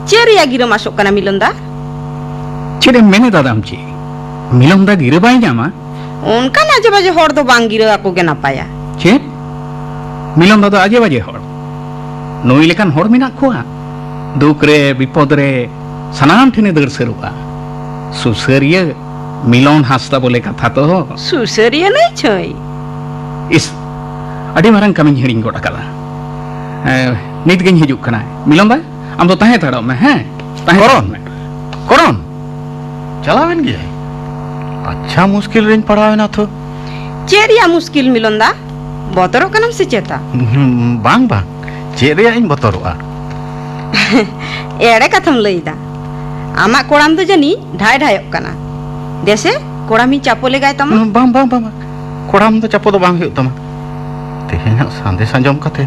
ᱪᱮᱫ ᱨᱮᱭᱟᱜ ᱜᱤᱨᱟᱹᱢ ᱟᱥᱚᱜ ᱠᱟᱱᱟ ᱢᱤᱞᱚᱱ ᱫᱟ? ᱪᱮᱫ ᱮᱢ ᱢᱮᱱᱮᱫᱟ ᱫᱟᱢᱪᱤ? ᱢᱤᱞᱚᱱ ᱫᱟ ᱜᱤᱨᱟᱹ ᱵᱟᱭ ᱧᱟᱢᱟ? ᱚᱱᱠᱟᱱ ᱟᱡᱮ ᱵᱟᱡᱮ ᱦᱚᱲ ᱫᱚ ᱵᱟᱝ ᱜᱤᱨᱟᱹ ᱟᱠᱚ ᱜᱮ ᱱᱟᱯᱟᱭᱟ᱾ ᱪᱮᱫ? ᱢᱤᱞᱚᱱ ᱫᱟ ᱫᱚ ᱟᱡᱮ ᱵᱟᱡᱮ ᱦᱚᱲ? ᱱᱩᱭ ᱞᱮᱠᱟᱱ ᱦᱚᱲ ᱢᱮᱱᱟᱜ ᱠᱚᱣᱟ? ᱫᱩᱠ ᱨᱮ, ᱵᱤᱯᱚᱫ ᱨᱮ ᱥᱟᱱᱟᱢ ᱴᱷᱮᱱᱮ ᱫᱟᱹᱲ ᱥᱟᱹᱨᱩᱜᱼᱟ᱾ ᱥᱩᱥᱟᱹᱨᱤᱭᱟᱹ ᱢᱤᱞᱚᱱ ᱦᱟᱸᱥᱫᱟ ᱵᱚᱞᱮ ᱠᱟᱛᱷᱟ ᱛᱚ᱾ ᱥᱩᱥᱟᱹᱨᱤᱭᱟᱹ ᱱᱟᱹᱭ ᱪᱷᱟᱹᱭ᱾ ᱤᱥ, ᱟᱹᱰᱤ ᱢᱟᱨᱟᱝ ᱠᱟᱹᱢᱤᱧ ᱦᱤᱲᱤᱧ ᱜᱚᱫ ᱟᱠᱟᱫᱟ᱾ ᱮ, ᱱᱤᱛ ᱜᱤᱧ ᱦᱤᱡᱩᱜ ᱠᱟᱱᱟ᱾ ᱢᱤᱞᱚᱱ ᱫᱟ, ᱟᱢ ᱫᱚ ᱛᱟᱦᱮᱸ ᱦᱟᱛᱟᱲᱚᱜ ᱢᱮ, ᱦᱮᱸ? ᱛᱟᱦᱮᱸ ᱠᱚᱨᱚᱱ! ᱦᱟᱛᱟᱲᱚᱜ ᱢᱮ᱾ ᱠᱚᱨᱚᱱ! ᱪᱟᱞᱟᱣᱮᱱ ᱜᱮᱭᱟᱭ᱾ ᱟᱪᱪᱷᱟ, ᱢᱩᱥᱠᱤᱞ ᱨᱤᱧ ᱯᱟᱲᱟᱣᱮᱱᱟ ᱛᱷᱚ᱾ ᱪᱮᱫ ᱨᱮᱭᱟᱜ ᱢᱩᱥᱠᱤᱞ, ᱢᱤᱞᱚᱱ ᱫᱟ? ᱵᱚᱛᱚᱨᱚᱜ ᱠᱟᱱᱟᱢ ᱥᱮ ᱪᱮᱛᱟ? ᱦᱩᱸ, ᱵᱟᱝ, ᱵᱟᱝ᱾ ᱪᱮᱫ ᱨᱮᱭᱟᱜ ᱤᱧ ᱵᱚᱛᱚᱨᱚᱜᱼᱟ? ᱮᱲᱮ ᱠᱟᱛᱷᱟᱢ ᱞᱟᱹᱭᱫᱟ᱾ ᱟᱢᱟᱜ ᱠᱚᱲᱟᱢ ᱫᱚ ᱡᱟᱹᱱᱤᱡ ᱰᱷᱟᱭ ᱰᱷᱟᱭᱚᱜ ᱠᱟᱱᱟ᱾ ᱫᱮᱥᱮ, ᱠᱚᱲᱟᱢᱤᱧ ᱪᱟᱯᱚ ᱞᱮᱜᱟᱭ ᱛᱟᱢᱟ᱾ ᱵᱟᱝ, ᱵᱟᱝ, ᱵᱟᱝ, ᱵᱟᱝ᱾ ᱠᱚᱲᱟᱢ ᱫᱚ ᱪᱟᱯᱚ ᱫᱚ ᱵᱟᱝ ᱦᱩᱭᱩᱜ ᱛᱟᱢᱟ᱾ ᱛᱮᱦᱮᱧᱟᱜ ᱥᱟᱸᱫᱮᱥ ᱟᱸᱡᱚᱢ ᱠᱟᱛᱮ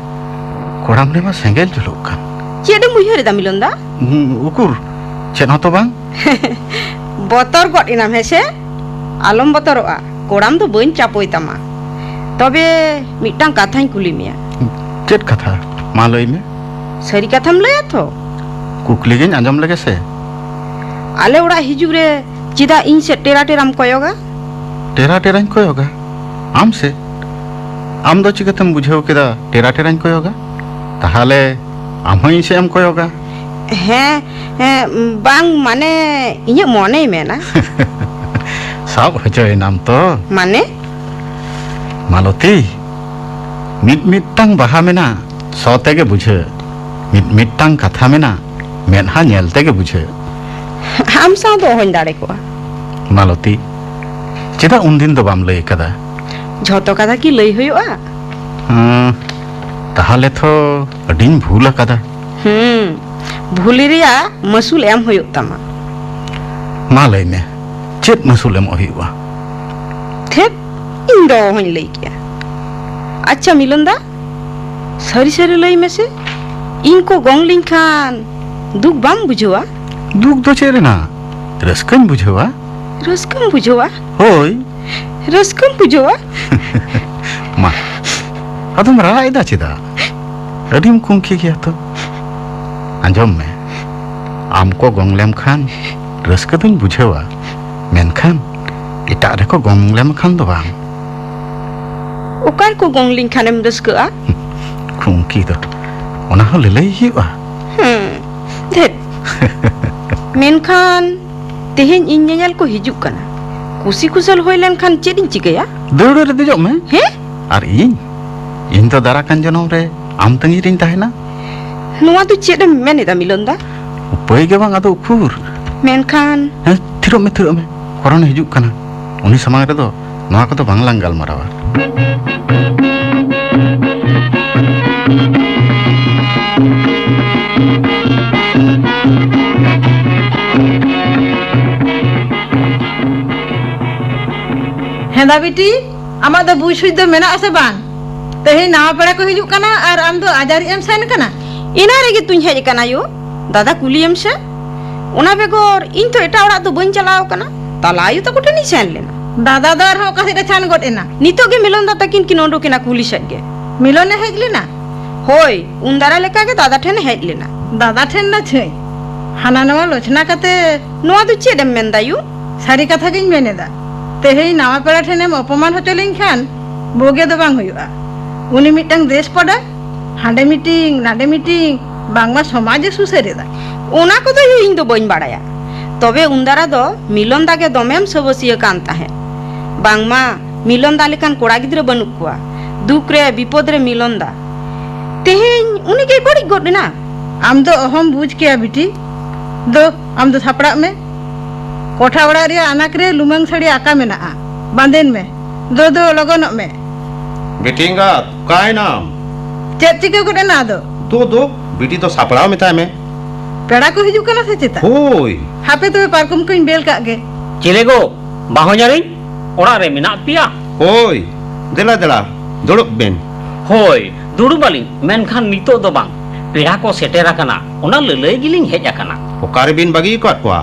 ᱠᱚᱲᱟᱢ ᱨᱮᱢᱟ ᱥᱮᱸᱜᱮᱞ ᱡᱩᱞᱩᱜ ᱠᱟᱱ᱾ ᱪᱮᱫ ᱮᱢ ᱩᱭᱦᱟᱹᱨ ᱮᱫᱟ, ᱢᱤᱞᱚᱱ ᱫᱟ? ᱩᱸ, ᱩᱠᱩᱨ, ᱪᱮᱫ ᱦᱚᱸᱛᱚ ᱵᱟᱝ᱾ ᱵᱚᱛᱚᱨ ᱜᱚᱫ ᱮᱱᱟᱢ, ᱦᱮᱸ ᱥᱮ? ᱟᱞᱚᱢ ᱵᱚᱛᱚᱨᱚᱜᱼᱟ, ᱠᱚᱲᱟᱢ ᱫᱚ ᱵᱟᱹᱧ ᱪᱟᱯᱚᱭ ᱛᱟᱢᱟ᱾ ᱛᱚᱵᱮ ᱢᱤᱫᱴᱟᱝ ᱠᱟᱛᱷᱟᱧ ᱠᱩᱞᱤ ᱢᱮᱭᱟ᱾ ᱪᱮᱫ ᱠᱟᱛᱷᱟ? ᱢᱟ ᱞᱟᱹᱭ ᱢᱮ᱾ ᱥᱟᱹᱨᱤ ᱠᱟᱛᱷᱟᱢ ᱞᱟᱹᱭᱟ ᱛᱚ? ᱠᱩᱠᱞᱤ ᱜᱤᱧ ᱟᱸᱡᱚᱢ ᱞᱮᱜᱮ ᱥᱮ᱾ ᱟᱞᱮ ᱚᱲᱟᱜ ᱦᱤᱡᱩᱜ ᱨᱮ ᱪᱮᱫᱟᱜ ᱤᱧ ᱥᱮᱫ ᱴᱮᱨᱟ ᱴᱮᱨᱟᱢ ᱠᱚᱭᱚᱜᱟ? ᱴᱮᱨᱟ ᱴᱮᱨᱟᱧ ᱠᱚᱭᱚᱜᱟ? ᱟᱢ ᱥᱮᱫ? ᱟᱢ ᱫᱚ ᱪᱤᱠᱟᱹᱛᱮᱢ ᱵᱩᱡᱷᱟᱹᱣ ᱠᱮᱫᱟ ᱴᱮᱨᱟ ᱴᱮᱨᱟᱧ ᱠᱚᱭᱚᱜᱟ? ᱛᱟᱦᱞᱮ ᱟᱢ ᱦᱚᱸ ᱤᱧ ᱥᱮᱫ ᱮᱢ ᱠᱚᱭᱚᱜᱟ? ᱦᱮᱸ, ᱦᱮᱸ, ᱵᱟᱝ, ᱢᱟᱱᱮ, ᱤᱧᱟᱹᱜ ᱢᱚᱱᱮᱭ ᱢᱮᱱᱟ᱾ ᱥᱟᱵ ᱦᱚᱪᱚᱭᱮᱱᱟᱢ ᱛᱚ᱾ ᱢᱟᱱᱮ? ᱢᱟᱞᱚᱛᱤ, ᱢᱤᱫ ᱢᱤᱫᱴᱟᱝ ᱵᱟᱦᱟ ᱢᱮᱱᱟᱜ ᱥᱚ ᱛᱮᱜᱮ ᱵᱩᱡᱷᱟᱹᱜ, ᱢᱤᱫ ᱢᱤᱫᱴᱟᱝ ᱠᱟᱛᱷᱟ ᱢᱮᱱᱟᱜ ᱢᱮᱫᱦᱟ ᱧᱮᱞ ᱛᱮᱜᱮ ᱵᱩᱡᱷᱟᱹᱜ᱾ ᱟᱢ ᱥᱟᱶ ᱫᱚ ᱚᱦᱚᱧ ᱫᱟᱲᱮ ᱠᱚᱜᱼᱟ᱾ ᱢᱟᱞᱚᱛᱤ, ᱪᱮᱫᱟᱜ ᱩᱱᱫᱤᱱ ᱫᱚ ᱵᱟᱢ ᱞᱟᱹᱭ ᱠᱟᱫᱟ? ᱡᱷᱚᱛᱚ ᱠᱟᱛᱷᱟ ᱠᱤ ᱞᱟᱹᱭ ᱦᱩᱭᱩᱜᱼᱟ? ᱦᱮᱸ, ᱛᱟᱦᱞᱮ ᱛᱷᱚ ᱟᱹᱰᱤᱧ ᱵᱷᱩᱞ ᱟᱠᱟᱫᱟ᱾ ᱦᱩᱸ, ᱵᱷᱩᱞᱤ ᱨᱮᱭᱟᱜ ᱢᱟᱹᱥᱩᱞ ᱮᱢ ᱦᱩᱭᱩᱜ ᱛᱟᱢᱟ᱾ ᱢᱟ ᱞᱟᱹᱭ ᱢᱮ, ᱪᱮᱫ ᱢᱟᱹᱥᱩᱞ ᱮᱢᱚᱜ ᱦᱩᱭᱩᱜᱼᱟ? ᱛᱷᱮᱯ, ᱤᱧ ᱫᱚ ᱚᱦᱚᱧ ᱞᱟᱹᱭ ᱠᱮᱭᱟ᱾ ᱟᱪᱪᱷᱟ ᱢᱤᱞᱚᱱ ᱫᱟ, ᱥᱟᱹᱨᱤ ᱥᱟᱹᱨᱤ ᱞᱟᱹᱭ ᱢᱮᱥᱮ, ᱤᱧ ᱠᱚ ᱜᱚᱝ ᱞᱤᱧ ᱠᱷᱟᱱ ᱫᱩᱠ ᱵᱟᱢ ᱵᱩᱡᱷᱟᱹᱣᱟ? ᱫᱩᱠ ᱫᱚ ᱪᱮᱫ ᱨᱮᱱᱟᱜ? ᱨᱟᱹᱥᱠᱟᱹᱧ ᱵᱩᱡᱷᱟᱹᱣᱟ᱾ ᱨᱟᱹᱥᱠᱟᱹᱢ ᱵᱩᱡᱷᱟᱹᱣᱟ? ᱦᱳᱭ᱾ ᱨᱟᱹᱥᱠᱟᱹᱢ ᱵᱩᱡᱷᱟᱹᱣᱟ? ᱢᱟ, ᱟᱫᱚᱢ ᱨᱟᱲᱟ ᱮᱫᱟ ᱪᱮᱫᱟᱜ? ᱟᱹᱰᱤᱢ ᱠᱩᱝᱠᱤ ᱜᱮᱭᱟ ᱛᱚ᱾ ᱟᱸᱡᱚᱢ ᱢᱮ, ᱟᱢ ᱠᱚ ᱜᱚᱝ ᱞᱮᱢ ᱠᱷᱟᱱ ᱨᱟᱹᱥᱠᱟᱹ ᱫᱚᱧ ᱵᱩᱡᱷᱟᱹᱣᱟ, ᱢᱮᱱᱠᱷᱟᱱ ᱮᱴᱟᱜ ᱨᱮᱠᱚ ᱜᱚᱝ ᱞᱮᱢ ᱠᱷᱟᱱ ᱫᱚ ᱵᱟᱝ᱾ ᱚᱠᱟ ᱨᱮᱠᱚ ᱜᱚᱝ ᱞᱤᱧ ᱠᱷᱟᱱᱮᱢ ᱨᱟᱹᱥᱠᱟᱹᱜᱼᱟ? ᱠᱷᱩᱝᱠᱤ ᱫᱚ ᱚᱱᱟ ᱦᱚᱸ ᱞᱟᱹᱞᱟᱹᱭ ᱦᱩᱭᱩᱜᱼᱟ᱾ ᱦᱮᱸ, ᱫᱷᱮᱛ᱾ ᱢᱮᱱᱠᱷᱟᱱ ᱛᱮᱦᱮᱧ ᱤᱧ ᱧᱮᱧᱮᱞ ᱠᱚ ᱦᱤᱡᱩᱜ ᱠᱟᱱᱟ᱾ ᱠᱩᱥᱤ ᱠᱩᱥᱟᱹᱞ ᱦᱩᱭ ᱞᱮᱱᱠᱷᱟᱱ ᱪᱮᱫ ᱤᱧ ᱪᱤᱠᱟᱹᱭᱟ? ᱫᱟᱹᱣᱲᱟᱹ ᱨᱮ ᱫᱮᱡᱚᱜ ᱢᱮ᱾ ᱦᱮᱸ? ᱟᱨ ᱤᱧ, ᱤᱧ ᱫᱚ ᱫᱟᱨᱟ ᱠᱟᱱ ᱡᱚᱱᱚᱢ ᱨᱮ ᱟᱢ ᱛᱟᱺᱜᱤ ᱨᱤᱧ ᱛᱟᱦᱮᱱᱟ᱾ ᱱᱚᱣᱟ ᱫᱚ ᱪᱮᱫ ᱮᱢ ᱢᱮᱱ ᱮᱫᱟ, ᱢᱤᱞᱚᱱ ᱫᱟ? ᱩᱯᱟᱹᱭ ᱜᱮ ᱵᱟᱝ, ᱟᱫᱚ ᱩᱠᱩᱨ? ᱢᱮᱱᱠᱷᱟᱱ ᱦᱮᱸ, ᱛᱷᱤᱨᱚᱜ ᱢᱮ, ᱛᱷᱤᱨᱚᱜ ᱢᱮ᱾ ᱠᱚᱨᱚᱱᱮ ᱦᱤᱡᱩᱜ ᱠᱟᱱᱟ᱾ ᱩᱱᱤ ᱥᱟᱢᱟᱝ ᱨᱮᱫᱚ ᱱᱚᱣᱟ ᱠᱚᱫᱚ ᱵᱟᱝ ᱞᱟᱝ ᱜᱟᱞᱢᱟᱨᱟᱣᱟ᱾ ᱦᱮᱸᱫᱟ ᱵᱤᱴᱤ, ᱟᱢᱟᱜ ᱫᱚ ᱵᱩᱡᱽ ᱥᱩᱡᱽ ᱫᱚ ᱢᱮᱱᱟᱜ ᱟᱥᱮ ᱵᱟᱝ? ᱛᱮᱦᱮᱧ ᱱᱟᱣᱟ ᱯᱮᱲᱟ ᱠᱚ ᱦᱤᱡᱩᱜ ᱠᱟᱱᱟ ᱟᱨ ᱟᱢ ᱫᱚ ᱟᱡᱟᱨᱤᱡ ᱮᱢ ᱥᱮᱱ ᱠᱟᱱᱟ? ᱮᱱᱟ ᱨᱮᱜᱮ ᱛᱩᱧ ᱦᱮᱡ ᱟᱠᱟᱱᱟ ᱭᱳ᱾ ᱫᱟᱫᱟ ᱠᱩᱞᱤᱭᱮᱢ ᱥᱮ᱾ ᱚᱱᱟ ᱵᱮᱜᱚᱨ ᱤᱧ ᱛᱚ ᱮᱴᱟᱜ ᱚᱲᱟᱜ ᱫᱚ ᱵᱟᱹᱧ ᱪᱟᱞᱟᱣ ᱟᱠᱟᱱᱟ᱾ ᱛᱟᱞᱟ ᱟᱭᱳ ᱛᱟᱠᱚ ᱴᱷᱮᱱᱤᱧ ᱥᱮᱱ ᱞᱮᱱᱟ᱾ ᱫᱟᱫᱟ ᱫᱚ ᱟᱨᱦᱚᱸ ᱚᱠᱟ ᱥᱮᱫ ᱨᱮ ᱪᱷᱟᱱ ᱜᱚᱫ ᱮᱱᱟ? ᱱᱤᱛᱚᱜ ᱜᱮ ᱢᱤᱞᱚᱱ ᱫᱟ ᱛᱟᱹᱠᱤᱱ ᱠᱤᱱ ᱩᱰᱩᱠ ᱮᱱᱟ ᱠᱩᱞᱦᱤ ᱥᱮᱫ ᱜᱮ᱾ ᱢᱤᱞᱚᱱᱮ ᱦᱮᱡ ᱞᱮᱱᱟ? ᱦᱳᱭ, ᱩᱱ ᱫᱟᱨᱟ ᱞᱮᱠᱟ ᱜᱮ ᱫᱟᱫᱟ ᱴᱷᱮᱱᱮ ᱦᱮᱡ ᱞᱮᱱᱟ᱾ ᱫᱟᱫᱟ ᱴᱷᱮᱱ ᱫᱚ ᱪᱷᱟᱹᱭ, ᱦᱟᱱᱟ ᱱᱟᱣᱟ ᱞᱚᱪᱷᱱᱟ ᱠᱟᱛᱮ᱾ ᱱᱚᱣᱟ ᱫᱚ ᱪᱮᱫ ᱮᱢ ᱢᱮᱱᱫᱟ ᱭᱳ? ᱥᱟᱹᱨᱤ ᱠᱟᱛᱷᱟ ᱜᱤᱧ ᱢᱮᱱ ᱮᱫᱟ, ᱛᱮᱦᱮᱧ ᱱᱟᱣᱟ ᱯᱮᱲᱟ ᱴᱷᱮᱱᱮᱢ ᱚᱯᱚᱢᱟᱱ ᱦᱚᱪᱚ ᱞᱮᱱᱠᱷᱟᱱ ᱵᱩᱜᱤ ᱫᱚ ᱵᱟᱝ ᱦᱩᱭᱩᱜᱼᱟ᱾ ᱩᱱᱤ ᱢᱤᱫᱴᱟᱝ ᱫᱮᱥ ᱯᱚᱰᱟ, ᱦᱟᱸᱰᱮ ᱢᱤᱴᱤᱝ, ᱱᱟᱰᱮ ᱢᱤᱴᱤᱝ, ᱵᱟᱝᱢᱟ ᱥᱚᱢᱟᱡᱽ ᱮ ᱥᱩᱥᱟᱹᱨ ᱮᱫᱟ᱾ ᱚᱱᱟ ᱠᱚᱫᱚ ᱭᱳ ᱤᱧ ᱫᱚ ᱵᱟᱹᱧ ᱵᱟᱲᱟᱭᱟ᱾ ᱛᱚᱵᱮ ᱩᱱ ᱫᱟᱨᱟ ᱫᱚ ᱢᱤᱞᱚᱱ ᱫᱟ ᱜᱮ ᱫᱚᱢᱮᱢ ᱥᱟᱹᱵᱟᱹᱥᱤᱭᱟᱹ ᱠᱟᱱ ᱛᱟᱦᱮᱸᱫ᱾ ᱵᱟᱝᱢᱟ ᱢᱤᱞᱚᱱ ᱫᱟ ᱞᱮᱠᱟᱱ ᱠᱚᱲᱟ ᱜᱤᱫᱽᱨᱟᱹ ᱵᱟᱹᱱᱩᱜ ᱠᱚᱣᱟ᱾ ᱫᱩᱠ ᱨᱮ ᱵᱤᱯᱚᱫ ᱨᱮ ᱢᱤᱞᱚᱱ ᱫᱟ᱾ ᱛᱮᱦᱮᱧ ᱩᱱᱤ ᱜᱮ ᱵᱟᱹᱲᱤᱡ ᱜᱚᱫ ᱮᱱᱟ᱾ ᱟᱢ ᱫᱚ ᱚᱦᱚᱢ ᱵᱩᱡᱽ ᱠᱮᱭᱟ ᱵᱤᱴᱤ᱾ ᱫᱚ, ᱟᱢ ᱫᱚ ᱥᱟᱯᱲᱟᱜ ᱢᱮ᱾ ᱠᱚᱴᱷᱟ ᱚᱲᱟᱜ ᱨᱮᱭᱟᱜ ᱟᱱᱟᱠ ᱨᱮ ᱞᱩᱢᱟᱹᱝ ᱥᱟᱹᱲᱤ ᱟᱠᱟ ᱢᱮᱱᱟᱜᱼᱟ, ᱵᱟᱸᱫᱮᱱ ᱢᱮ᱾ ᱫᱚ, ᱫᱚ, ᱞᱚᱜᱚᱱᱚᱜ ᱢᱮ᱾ ᱵᱤᱴᱤ ᱮᱸᱜᱟᱛ, ᱚᱠᱟᱭᱮᱱᱟᱢ? ᱪᱮᱫ ᱪᱤᱠᱟᱹ ᱜᱚᱫ ᱮᱱᱟ ᱟᱫᱚ? ᱫᱚ, ᱫᱚ, ᱵᱤᱴᱤ ᱫᱚ ᱥᱟᱯᱲᱟᱣ ᱢᱮᱛᱟᱭ ᱢᱮ᱾ ᱯᱮᱲᱟ ᱠᱚ ᱦᱤᱡᱩᱜ ᱠᱟᱱᱟ ᱥᱮ ᱪᱮᱛᱟ? ᱦᱳᱭ᱾ ᱦᱟᱯᱮ ᱛᱚᱵᱮ ᱯᱟᱨᱠᱚᱢ ᱠᱚᱧ ᱵᱮᱞ ᱠᱟᱜ ᱜᱮ᱾ ᱪᱮᱞᱮ ᱜᱚ, ᱵᱟᱦᱚᱧᱟᱨᱤᱧ, ᱚᱲᱟᱜ ᱨᱮ ᱢᱮᱱᱟᱜ ᱯᱮᱭᱟ? ᱦᱳᱭ, ᱫᱮᱞᱟ, ᱫᱮᱞᱟ, ᱫᱩᱲᱩᱵ ᱵᱮᱱ᱾ ᱦᱳᱭ, ᱫᱩᱲᱩᱵ ᱟᱹᱞᱤᱧ, ᱢᱮᱱᱠᱷᱟᱱ ᱱᱤᱛᱚᱜ ᱫᱚ ᱵᱟᱝ᱾ ᱯᱮᱲᱟ ᱠᱚ ᱥᱮᱴᱮᱨ ᱟᱠᱟᱱᱟ, ᱚᱱᱟ ᱞᱟᱹᱞᱟᱹᱭ ᱜᱮᱞᱤᱧ ᱦᱮᱡ ᱟᱠᱟᱱᱟ᱾ ᱚᱠᱟ ᱨᱮᱵᱤᱱ ᱵᱟᱹᱜᱤ ᱟᱠᱟᱫ ᱠᱚᱣᱟ?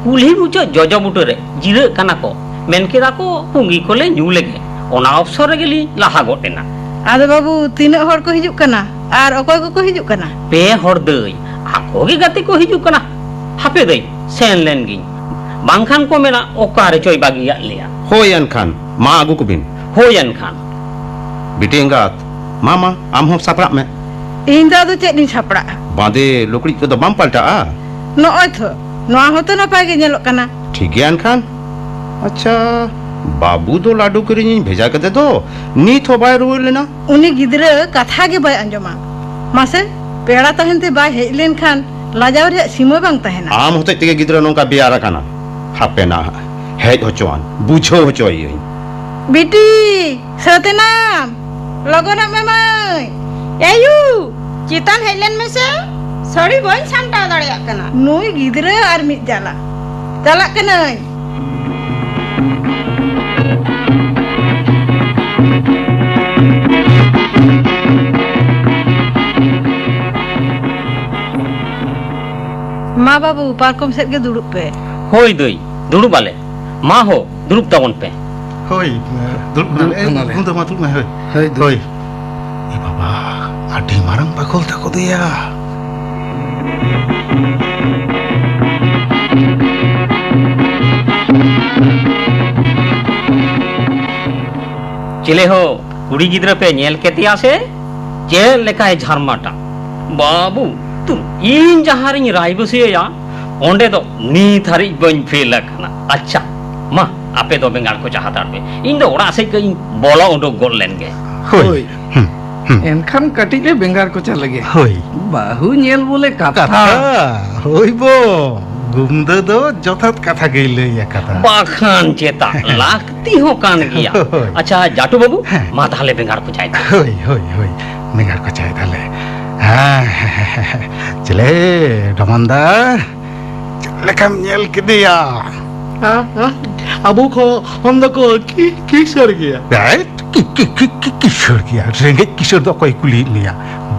ᱠᱩᱞᱦᱤ ᱢᱩᱪᱟᱹᱫ ᱡᱚᱡᱚ ᱵᱩᱴᱟᱹ ᱨᱮ ᱡᱤᱨᱟᱹᱜ ᱠᱟᱱᱟ ᱠᱚ᱾ ᱢᱮᱱ ᱠᱮᱫᱟ ᱠᱚ, ᱯᱩᱸᱜᱤ ᱠᱚᱞᱮ ᱧᱩ ᱞᱮᱜᱮ, ᱚᱱᱟ ᱚᱯᱥᱚᱨ ᱨᱮᱜᱮᱞᱤᱧ ᱞᱟᱦᱟ ᱜᱚᱫ ᱮᱱᱟ᱾ ᱟᱫᱚ ᱵᱟᱹᱵᱩ, ᱛᱤᱱᱟᱹᱜ ᱦᱚᱲ ᱠᱚ ᱦᱤᱡᱩᱜ ᱠᱟᱱᱟ ᱟᱨ ᱚᱠᱚᱭ ᱠᱚᱠᱚ ᱦᱤᱡᱩᱜ ᱠᱟᱱᱟ? ᱯᱮ ᱦᱚᱲ ᱫᱟᱹᱭ, ᱟᱠᱚ ᱜᱮ ᱜᱟᱛᱮ ᱠᱚ ᱦᱤᱡᱩᱜ ᱠᱟᱱᱟ᱾ ᱦᱟᱯᱮ ᱫᱟᱹᱭ, ᱥᱮᱱ ᱞᱮᱱ ᱜᱤᱧ᱾ ᱵᱟᱝᱠᱷᱟᱱ ᱠᱚ ᱢᱮᱱᱟ, "ᱚᱠᱟ ᱨᱮᱪᱚᱭ ᱵᱟᱹᱜᱤᱭᱟᱫ ᱞᱮᱭᱟ?" ᱦᱳᱭ ᱮᱱᱠᱷᱟᱱ, ᱢᱟ ᱟᱹᱜᱩ ᱠᱚᱵᱤᱱ᱾ ᱦᱳᱭ ᱮᱱᱠᱷᱟᱱ᱾ ᱵᱤᱴᱤ ᱮᱸᱜᱟᱛ, ᱢᱟ, ᱢᱟ, ᱟᱢ ᱦᱚᱸ ᱥᱟᱯᱲᱟᱜ ᱢᱮ᱾ ᱤᱧ ᱫᱚ ᱟᱫᱚ ᱪᱮᱫ ᱤᱧ ᱥᱟᱯᱲᱟᱜᱼᱟ? ᱵᱟᱸᱫᱮ ᱞᱩᱜᱽᱲᱤᱡ ᱠᱚᱫᱚ ᱵᱟᱢ ᱯᱟᱞᱴᱟᱜᱼᱟ? ᱱᱚᱜᱼᱚᱭ ᱛᱷᱚ, ᱱᱚᱣᱟ ᱦᱚᱸᱛᱚ ᱱᱟᱯᱟᱭ ᱜᱮ ᱧᱮᱞᱚᱜ ᱠᱟᱱᱟ᱾ ᱴᱷᱤᱠ ᱜᱮᱭᱟ ᱮᱱᱠᱷᱟᱱ᱾ ᱟᱪᱪᱷᱟ, ᱵᱟᱹᱵᱩ ᱫᱚ ᱞᱟᱹᱰᱩ ᱠᱤᱨᱤᱧᱤᱧ ᱵᱷᱮᱡᱟ ᱠᱮᱫᱮ ᱫᱚ, ᱱᱤᱛ ᱦᱚᱸ ᱵᱟᱭ ᱨᱩᱣᱟᱹᱲ ᱞᱮᱱᱟ᱾ ᱩᱱᱤ ᱜᱤᱫᱽᱨᱟᱹ ᱠᱟᱛᱷᱟ ᱜᱮ ᱵᱟᱭ ᱟᱸᱡᱚᱢᱟ᱾ ᱢᱟᱥᱮ, ᱯᱮᱲᱟ ᱛᱟᱦᱮᱱ ᱛᱮ ᱵᱟᱭ ᱦᱮᱡ ᱞᱮᱱ ᱠᱷᱟᱱ ᱞᱟᱡᱟᱣ ᱨᱮᱭᱟᱜ ᱥᱤᱢᱟᱹ ᱵᱟᱝ ᱛᱟᱦᱮᱱᱟ᱾ ᱟᱢ ᱦᱚᱛᱮᱡ ᱛᱮᱜᱮ ᱜᱤᱫᱽᱨᱟᱹ ᱱᱚᱝᱠᱟ ᱵᱮᱭᱟᱨ ᱟᱠᱟᱱᱟ᱾ ᱦᱟᱯᱮ ᱱᱟᱦᱟᱜ, ᱦᱮᱡ ᱦᱚᱪᱚᱣᱟᱱ, ᱵᱩᱡᱷᱟᱹᱣ ᱦᱚᱪᱚᱭᱮᱭᱟᱹᱧ᱾ ᱵᱤᱴᱤ, ᱥᱟᱹᱛ ᱮᱱᱟᱢ? ᱞᱚᱜᱚᱱᱚᱜ ᱢᱮ ᱢᱟᱹᱭ᱾ ᱮᱭᱩ, ᱪᱮᱛᱟᱱ ᱦᱮᱡ ᱞᱮᱱ ᱢᱮᱥᱮ᱾ ᱥᱟᱹᱲᱤ ᱵᱟᱹᱧ ᱥᱟᱢᱴᱟᱣ ᱫᱟᱲᱮᱭᱟᱜ ᱠᱟᱱᱟ᱾ ᱱᱩᱭ ᱜᱤᱫᱽᱨᱟᱹ ᱟᱨ ᱢᱤᱫ ᱡᱟᱞᱟ᱾ ᱪᱟᱞᱟᱜ ᱠᱟᱹᱱᱟᱹᱧ᱾ ᱢᱟ ᱵᱟᱹᱵᱩ, ᱯᱟᱨᱠᱚᱢ ᱥᱮᱫ ᱜᱮ ᱫᱩᱲᱩᱵ ᱯᱮ᱾ ᱦᱳᱭ ᱫᱟᱹᱭ, ᱫᱩᱲᱩᱵ ᱟᱞᱮ᱾ ᱢᱟ ᱦᱳ, ᱫᱩᱲᱩᱵ ᱛᱟᱵᱚᱱ ᱯᱮ᱾ ᱦᱳᱭ, ᱫᱩᱲᱩᱵ ᱫᱩᱲᱩᱵ ᱠᱟᱱᱟᱞᱮ᱾ ᱮ, ᱠᱟᱱᱟᱞᱮ᱾ ᱜᱩᱱᱫᱟᱹ ᱢᱟ ᱫᱩᱲᱩᱵ ᱢᱮ, ᱦᱳᱭ᱾ ᱦᱳᱭ, ᱫᱩᱲᱩᱵ᱾ ᱦᱳᱭ᱾ ᱮ ᱵᱟᱵᱟ, ᱟᱹᱰᱤ ᱢᱟᱨᱟᱝ ᱵᱟᱠᱷᱳᱞ ᱛᱟᱠᱚ ᱫᱚᱭᱟ᱾ ᱪᱮᱞᱮ ᱦᱳ, ᱠᱩᱲᱤ ᱜᱤᱫᱽᱨᱟᱹ ᱯᱮ ᱧᱮᱞ ᱠᱮᱫᱮᱭᱟ ᱥᱮ? ᱪᱮᱫ ᱞᱮᱠᱟᱭ ᱡᱷᱟᱨᱢᱟᱴᱟ᱾ ᱵᱟᱹᱵᱩ, ᱛᱩ, ᱤᱧ ᱡᱟᱦᱟᱸ ᱨᱤᱧ ᱨᱟᱭᱵᱟᱹᱥᱤᱭᱟᱹᱭᱟ, ᱚᱸᱰᱮ ᱫᱚ ᱱᱤᱛ ᱦᱟᱹᱨᱤᱡ ᱵᱟᱹᱧ ᱯᱷᱮᱞ ᱟᱠᱟᱱᱟ᱾ ᱟᱪᱪᱷᱟ, ᱢᱟ, ᱟᱯᱮ ᱫᱚ ᱵᱮᱸᱜᱟᱲ ᱠᱚᱪᱟ ᱦᱟᱛᱟᱲ ᱯᱮ᱾ ᱤᱧ ᱫᱚ ᱚᱲᱟᱜ ᱥᱮᱫ ᱠᱟᱹᱡ ᱤᱧ ᱵᱚᱞᱚ ᱩᱰᱩᱠ ᱜᱚᱫ ᱞᱮᱱ ᱜᱮ᱾ ᱦᱳᱭ᱾ ᱦᱳᱭ᱾ ᱦᱩᱸ, ᱦᱩᱸ᱾ ᱮᱱᱠᱷᱟᱱ ᱠᱟᱹᱴᱤᱡ ᱞᱮ ᱵᱮᱸᱜᱟᱲ ᱠᱚᱪᱟ ᱞᱮᱜᱮ᱾ ᱦᱳᱭ᱾ ᱵᱟᱹᱦᱩ ᱧᱮᱞ ᱵᱚᱞᱮ ᱠᱟᱛᱷᱟ᱾ ᱠᱟᱛᱷᱟ᱾ ᱦᱳᱭ ᱵᱚ, ᱜᱩᱢᱫᱟᱹ ᱫᱚ ᱡᱚᱛᱷᱟᱛ ᱠᱟᱛᱷᱟ ᱜᱮᱭ ᱞᱟᱹᱭ ᱟᱠᱟᱫᱟ᱾ ᱵᱟᱠᱷᱟᱱ ᱪᱮᱫᱟᱜ, ᱞᱟᱹᱠᱛᱤ ᱦᱚᱸ ᱠᱟᱱ ᱜᱮᱭᱟ᱾ ᱦᱳᱭ᱾ ᱟᱪᱪᱷᱟ, ᱡᱟᱴᱩ ᱵᱟᱹᱵᱩ, ᱦᱮᱸ᱾ ᱢᱟ ᱛᱟᱦᱞᱮ ᱵᱮᱸᱜᱟᱲ ᱠᱚᱪᱟᱭ ᱛᱟᱞᱟᱝ᱾ ᱦᱳᱭ, ᱦᱳᱭ, ᱦᱳᱭ, ᱵᱮᱸᱜᱟᱲ ᱠᱚᱪᱟᱭ ᱛᱟᱞᱮ᱾ ᱦᱮᱸ, ᱦᱮᱸ, ᱦᱮᱸ, ᱦᱮᱸ᱾ ᱪᱮᱞᱮ, ᱰᱚᱢᱟᱱ ᱫᱟ? ᱪᱮᱫ ᱞᱮᱠᱟᱢ ᱧᱮᱞ ᱠᱮᱫᱮᱭᱟ? ᱦᱮᱸ, ᱦᱮᱸ᱾ ᱟᱵᱚ ᱠᱷᱚᱱ ᱫᱚᱠᱚ ᱠᱤ-, ᱠᱤᱥᱟᱹᱲ ᱜᱮᱭᱟ᱾ ᱮᱭ, ᱠᱤ-, ᱠᱤ-, ᱠᱤ-, ᱠᱤ-, ᱠᱤᱥᱟᱹᱲ ᱜᱮᱭᱟ? ᱨᱮᱸᱜᱮᱡ ᱠᱤᱥᱟᱹᱲ ᱫᱚ ᱚᱠᱚᱭ ᱠᱩᱞᱤᱭᱮᱫ ᱢᱮᱭᱟ?